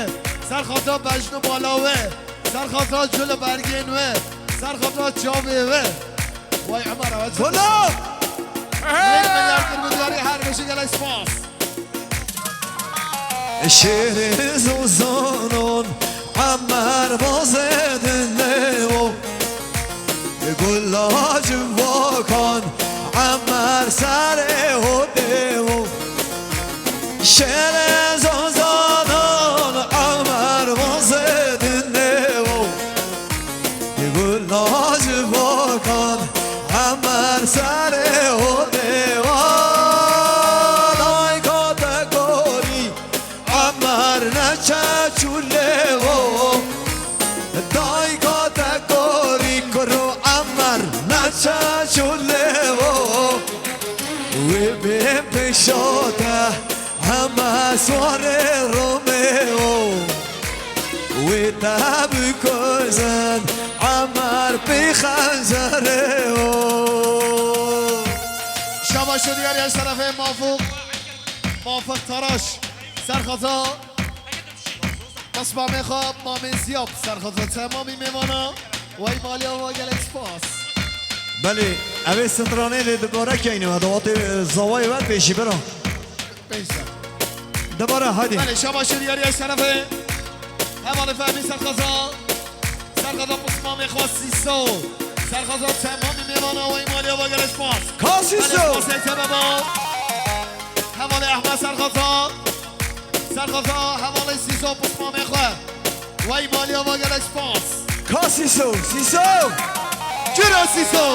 Serxata bejn û bala we. Serxata cil û bergên we. Serxata çavê we. Way Emer, ew Gula! Hey! Milyar kir bi diyarî her beşî gelek spas. Şêrê zozanan Emer bazê dinê o. Gula civakan Emer serê hodê o. Şêrê zozanan Emer bazê dinê o. Gula civakan Emer serê hodê wa. Dayka te korî Emer neçe çûlê o. Dayka te korî kuro Emer neçe çûlê o. Wê bê pêşa te Emer swarê Romeo. Wê te bikujin Emer pê xencerê o. Şabaşê diyariya şerefê Mafûq. Mafik Taraş, Serxata, Qismamê xwe Mamê Ziyab, Serxata temamî mêvana, wey maliya va gelek spas. Belê, ev ê stranê lê dibare keyne, we dawatê, e, zavayê we pêşî bira. Pêşe. Dibare, hadi. Belê, şabaşê diyariya şerefê. Hevalê Fehmî Serxata. Serxata pismamê xwe Sîso. Serxata temamî mêvana wey maliya va gelek spas. Ka Sîso? Belê, spasek te bebo. Hevalê Ehmed Serxata. Serxata hevalê Sîso pismamê xwe. Wey maliya va gelek spas. Ka Sîso? Sîso! Kira Sîso!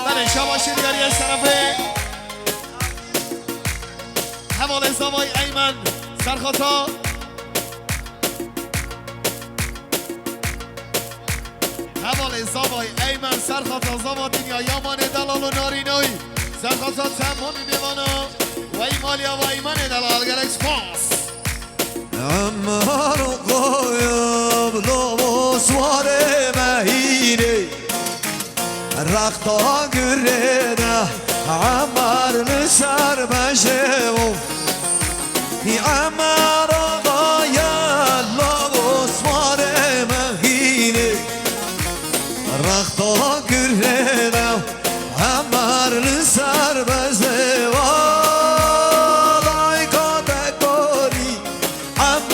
Belê, şabaşê diyariya şerefê. Hevalê zavay Eymen Serxata. Hevalê zavay Eymen Serxata, zava dinya, yamanê delal û narînoy. Serxata temamî mêvana. Wey maliya va Eymenê delal, gelek spas. Emer qayib labo swarê mehînê. Rexta girê de Emer li ser bejê o. Emer axa ye labo swarê mehînê. Rexta girê de Emer li ser bejê o. Dayka te korî. Em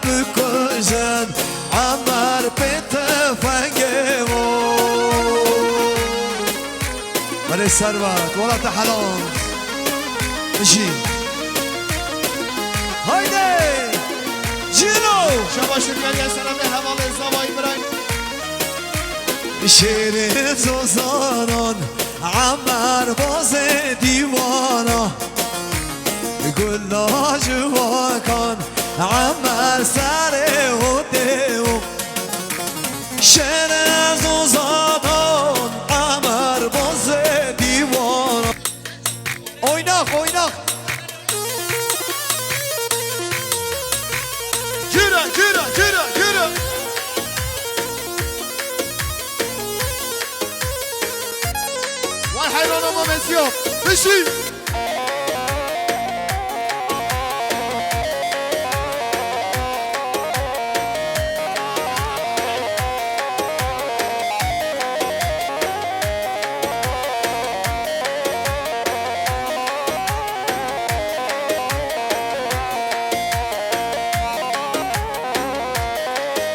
Bikujin Emer pê tifengê û. Belê servet, wela te helal. Bijî. Haydi. Cîno. Şabaş û diyariya şerefê hevalê Zavayî Birayî. Şêrê zozanan Emer bazê dîwana. Gula ciwakan Emer serê hotê û. Şêrê zozanan Emer bazê dîwana. Oynak, oynak. Cira, cira, cira, cira. Vay hayrana Mamesiyo. Pişi.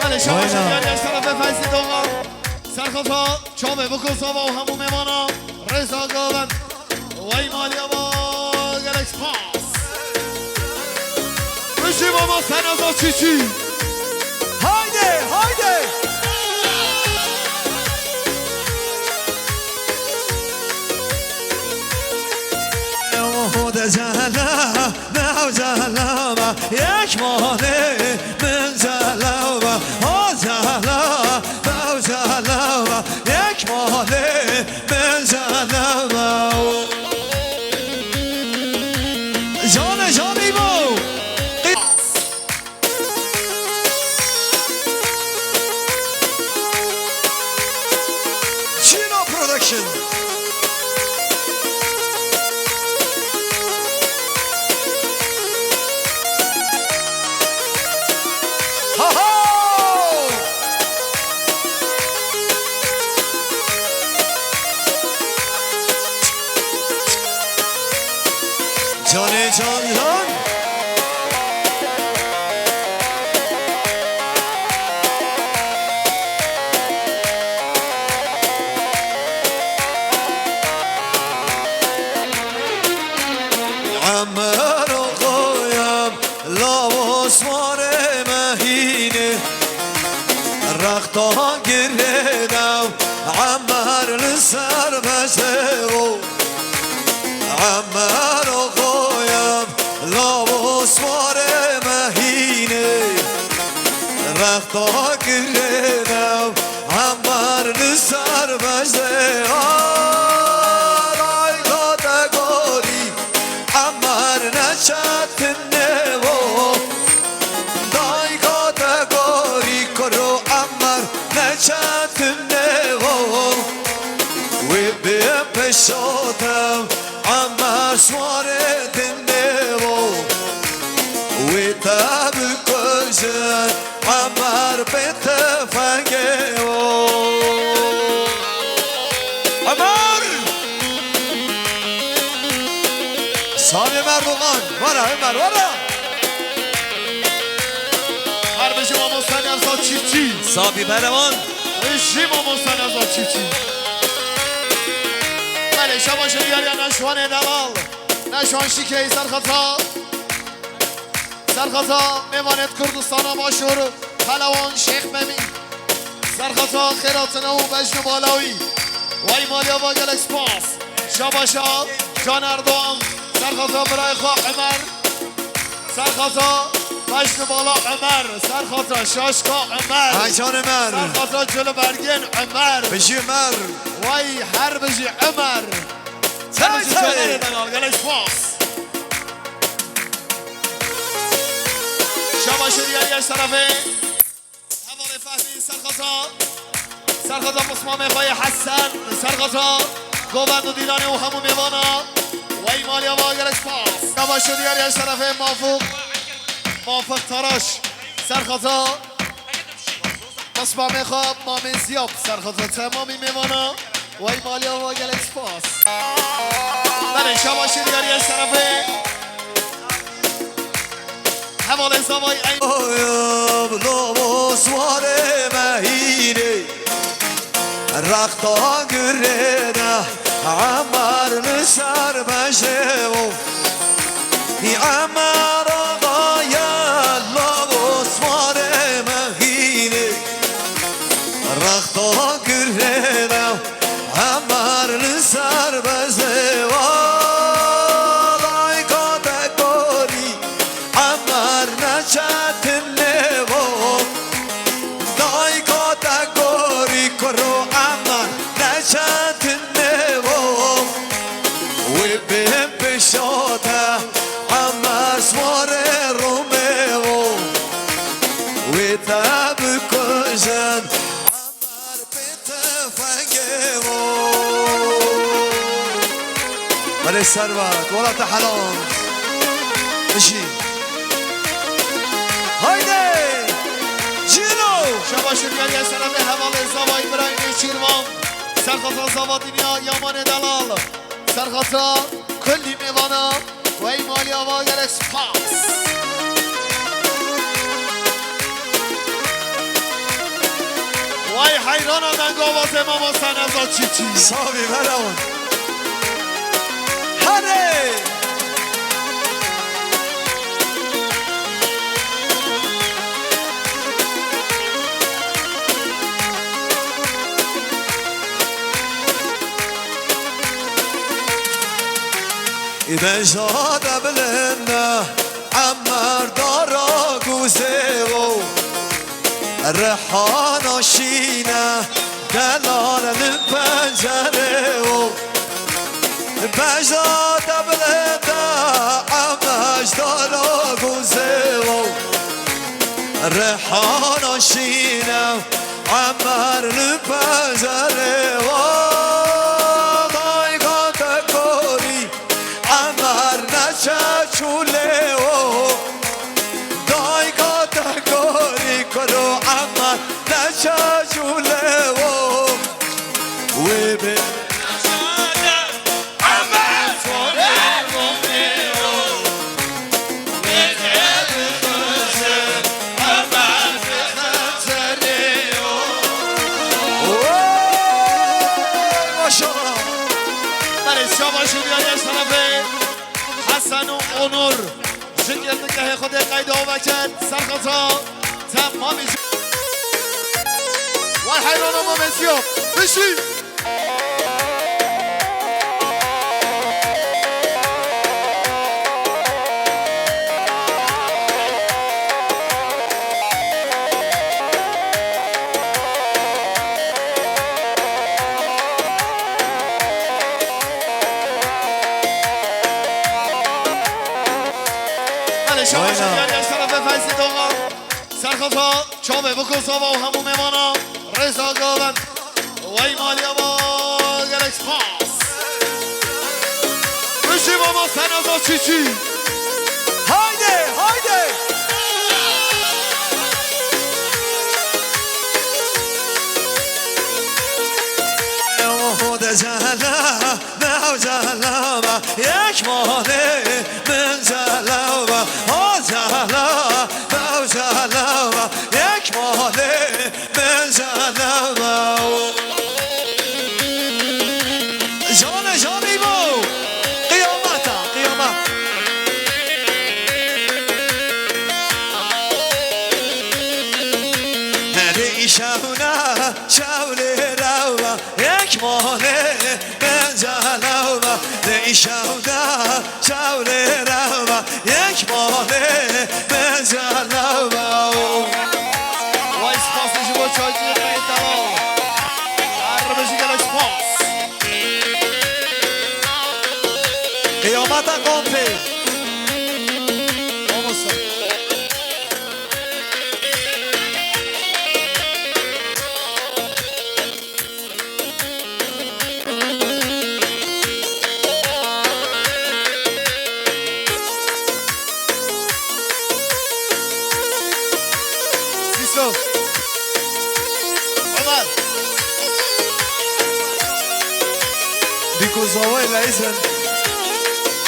Belê, şabaş Aynen. Diyar Yaş tarafı Feyzi Doğan. Serxata, çavê biko zava û hemû mêvana. Rêza Govend. Wey maliya ba gelek spas. Bijî mama Senaza Çiçî. Haydi, haydi. Hode cehenneme, nev cehenneme, yek mane min cehenneme, ha cehenneme, nev cehenneme, yek mane min cehenneme. Canê, canê bo. Chino Production. Ha ha! Canê can can. Emer oxoyam. Lawo swarê me hînê, rexta girê dew, Emer li ser vejê o. Emer oxoyam, lawo swarê me hînê, rexta girê dew, Emer li ser vejê o. Dayka te gorî, Emer ne çetin nêvo, dayka te gorî kuro Emer ne çetin nêvo. Wê bê pişo te Emer swarê din nêvo. Wê te bikujin Emer pê tifengê o. Emer! Sabî Merdoğan, wara Emer, wara! Her bijî mamoste Nevzat Çiftçî. Sabî Berewan. Bijî mamoste Nevzat Çiftçî. Belê, şabaş diyar ya Neşwanê Delal. Neşwan Şîkeyî Serxata. Serxata mêvanêt Kurdistana Başûr, Pelewan Şêx Memî. Serxata xêratina û bejn û bala wî. Wey maliya va gelek spas. Şabaşa Can Erdoğan. Serxata birayê xwe Emer. Serxata bejn û bala Emer. Serxata şaşka Emer. Ay can Emer. Serxata cilbergên Emer. Bijî Emer. Wey her bijî Emer. Her bijî cananê delal. Gelek spas. Şabaş û diyar ya şerefê. Hevalê Fehmî Serxata. Serxata pismamê xwe yê Hesen. Serxata govend û dîlanê û hemû mêvana. Wey maliya va gelek spas. Şabaş û diyar ya şerefê Mafûq. Mafûq Taraş. Serxata pismamê xwe Mamê Ziyab. Serxata temamî mêvana. Wey maliya va gelek spas. Belê, şabaş û diyar ya şerefê. Hevalê zavay ey. Oy, oy, lo, bo, swarê me hînê. Rexta gurê de Emar li ser bejê o. Emar axa ye, lo, bo, swarê me hînê. Rexta gurê de Emar li ser bejê o. Dayka te gorî Emar ne çetin lê bo. Dayka te gorî kuro Emar ne çetin lê bo. Wê bên pişa te Emar swarê Romê bo. Wê te bikujin Emar pê tefengê bo. Belê servet, wela te helal. Bijî. Haydi. Cîno. Şabaş û diyariya seremê hevalê zavayî birayê Şîrvan. Serxaza zava dinya yamanê delal. Serxaza kulî mêvana. Wey malî ava gelek spas. Vay heyrana dengavazê mama Seneza Çîçî. Savî vera wan. Herê! Î beja de bilind e, Emmer dara guzê o. Rihana şîne, delal li pencerê o. Beja te bilinde, Emmer ji dara guzê o. Rihana şîne, Emmer li pencerê o. Dayka te gorî, Emmer ne çeçûlê o. Dayka te gorî kuro Emmer ne çeçûlê o. Wê bê Emmer Maşallah. Belê şabaş û diyariya şerefê Hesen û Onur. Ji girtîgehê Xwedê qeyda we kir, serxeza temamî ji. Vay heyrana mamesiya. Bijî. Belê şabaş û diyariya şerefê Feyzî Dogan. Serxaza, çavê biko zava û hemû mêvana rêza gavin. Wey malî ava gelek spas. Bijî mama Seneza Çîçî. Haydi, haydi. Ew de zehra. Mewcelewa yek malê min celewa, o celewa, mewcelewa yek malê min celewa. Canê, canê bo, qiyameta, qiyamet. Herî şewna, şewlê rewa, yek malê min celewa, lê şewna, şewlê rewa, yek malê min celewa. Vay spas ji bo çayciyê me delal. Her bijî gelek spas. Qiyameta komplê. Mamosta. Siso. Ömer. Biko zavayê leyîzin.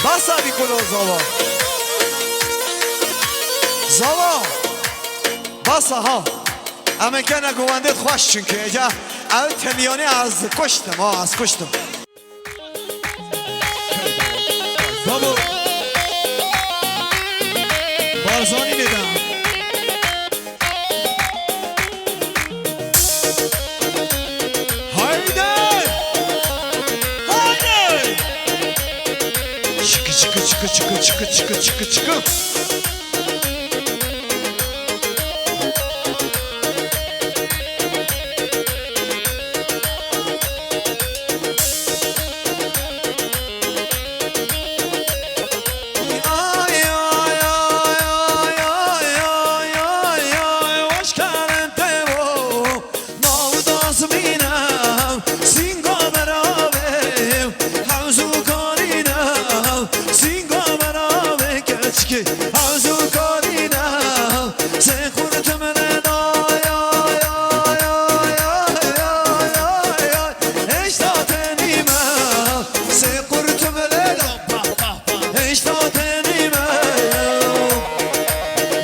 Basa biko lo zava. Zava! Basa ha! Em ê kene govendê xweş çunke êca ew teliyanê ez kuştim ha, ez kuştim. Babo! Barzanî nêda. Haydi! Haydi! Çıkı, çıkı, çıkı, çıkı.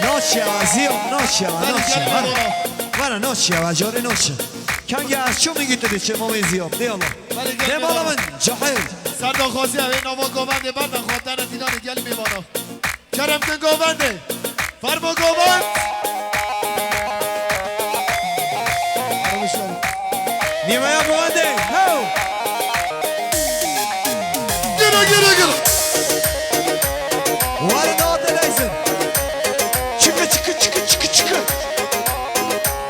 Naşiya, ziyom, naşiya, naşiya. Vara, vara, naşiya, carê naşiya. Kanka, ez ço min gitti de çemo min ziyom, de Allah. Vale, gel, ne bala min, cahil. Serdaxwaziya wê nava govendê berdan xatirê dîlanê gel mêvana. Kerem kin govendê. Fermo govend. Nîmeya govendê. Hew. Gire, gire, gire. Ware dawate leysin. Çıkı, çıkı, çıkı, çıkı, çıkı.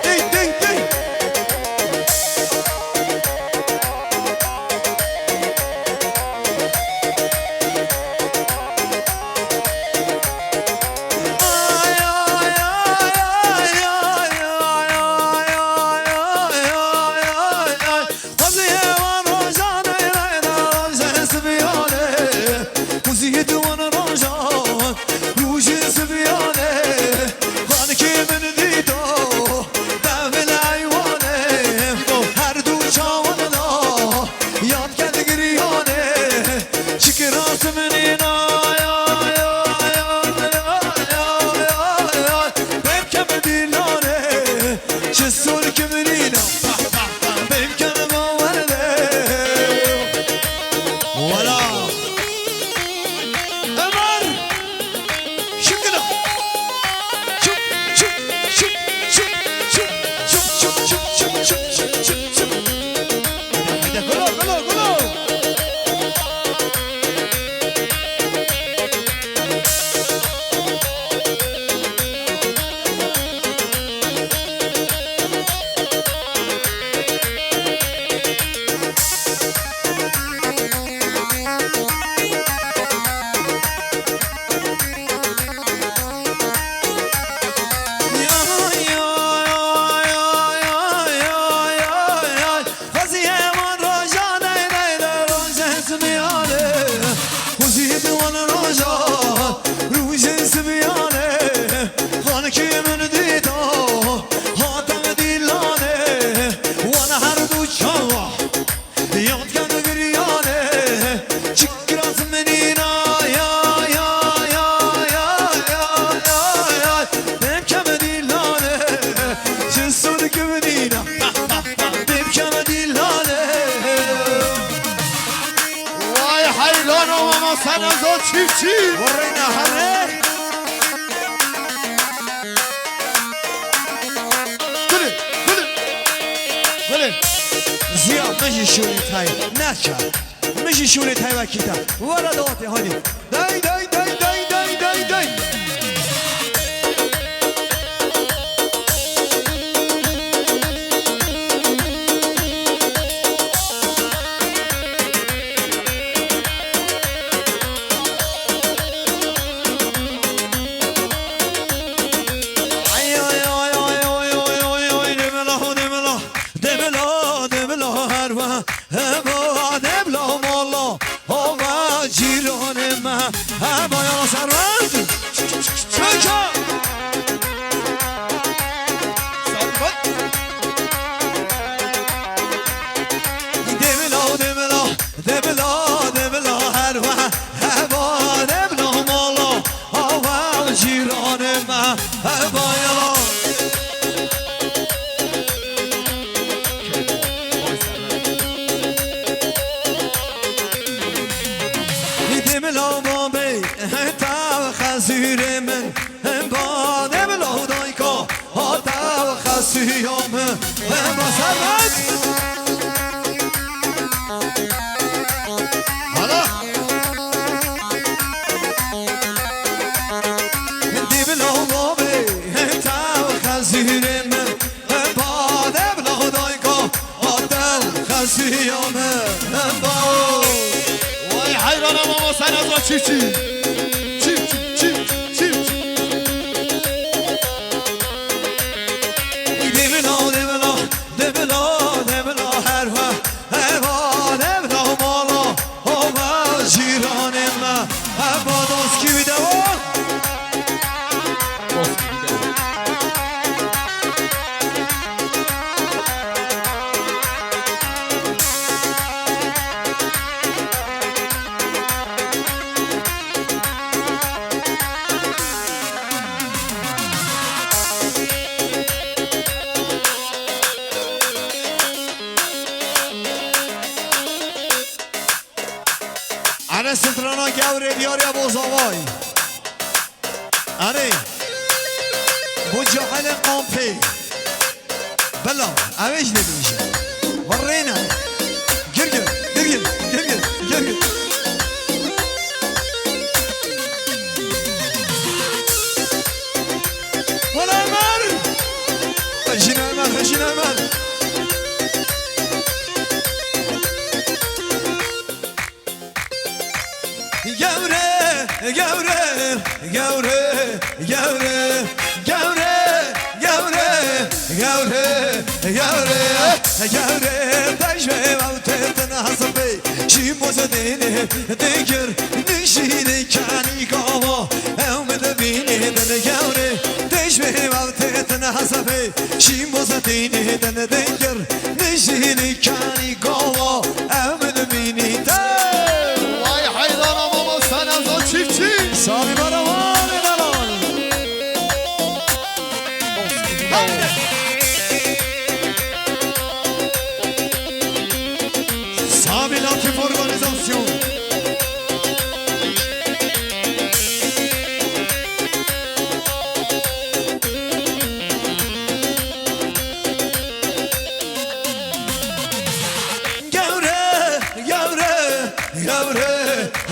Dey, dey, dey. Vay heyran olmama sana zor çiftçi. Vurrina hare. Gülü, gülü, gülü. Ziya, min jî şûnê tay neçe. Min jî şûnê tay wekî te. Were dawatê, hadi. Dey, dey, dey. Ay, ay, ay, ay, ay, ay, ay, ay, demela, demela, demela, demela, herve, heba, demela, mala, hava, cîranê me. Hala. Diblo lobe, heta xezîrê min, bade blo dayka, adem xezîya min, ba. Vay heyrana mama sen ez çiftçi. Çiftçi, çiftçi, çiftçi. Diblo, diblo, diblo, diblo, her va. Heva nevra mala, hova cîranê me, heva doskî wî dewa. Doskî wî dewa. Ene strana gewrê diyariya Bozavay. Ene. Bu cahilin kampê. Bela, ev ê jî dibêje. Virrêne. Girgir, girgir, girgir, girgir. Wela Ömer! Hejîn Ömer, Hejîn Ömer! Gewre, gewre, gewre, gewre, gewre, gewre, gewre, gewre, gewre, dejve wewte tena hasbe, şî mozedene degir, nişîne kanî gava, ew me de bîne dene gewre, dejve wewte tena hasbe, şî mozedene dene degir, nişîne kanî gava, ew me de bîne te. Vay heydana mama sen ez o çiftçi. Sabi baravan edalan. Sabi Latif organizasyon. Gewre, gewre, gewre,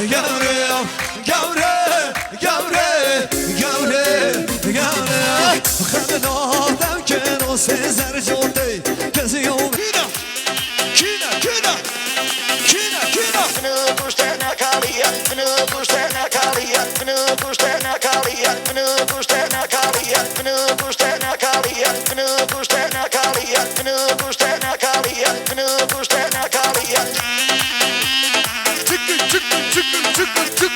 gewre, gewre, gewre, gewre, gewre. Xemla devkeno sêzer cote, kezi yo. Kîna, kîna, kîna, kîna, kîna. Çıkın, çıkın, çıkın, çıkın, çıkın.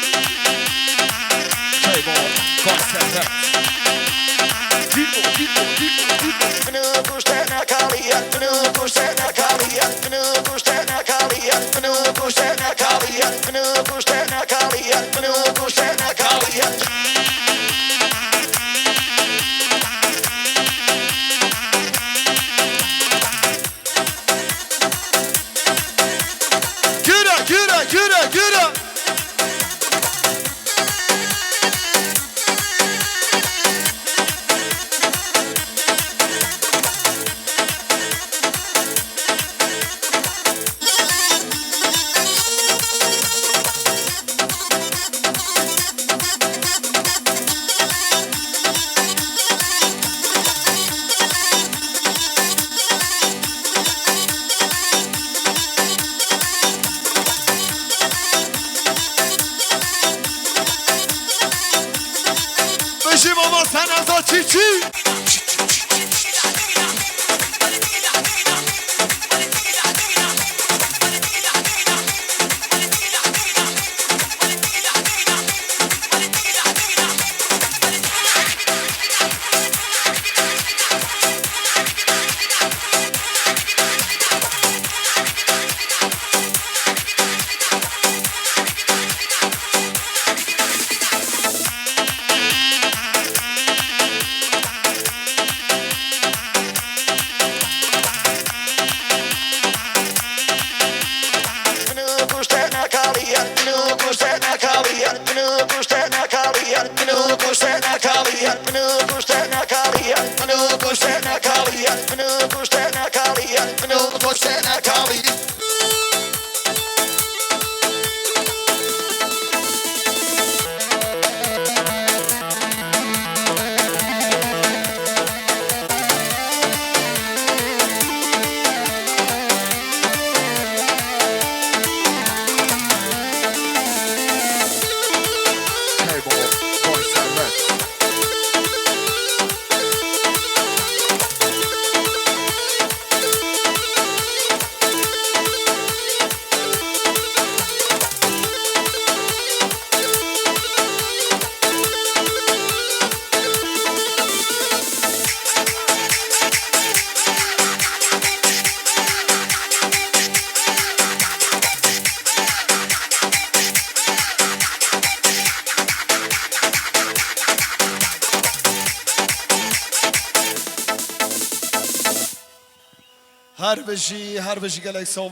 Şey bu, konser. Gülme, gülme, gülme, gülme. Gire, gire, gire, gire. Bêjî baba, sen ez a çiftçî. Her bijî, her bijî, gelek sağ ol.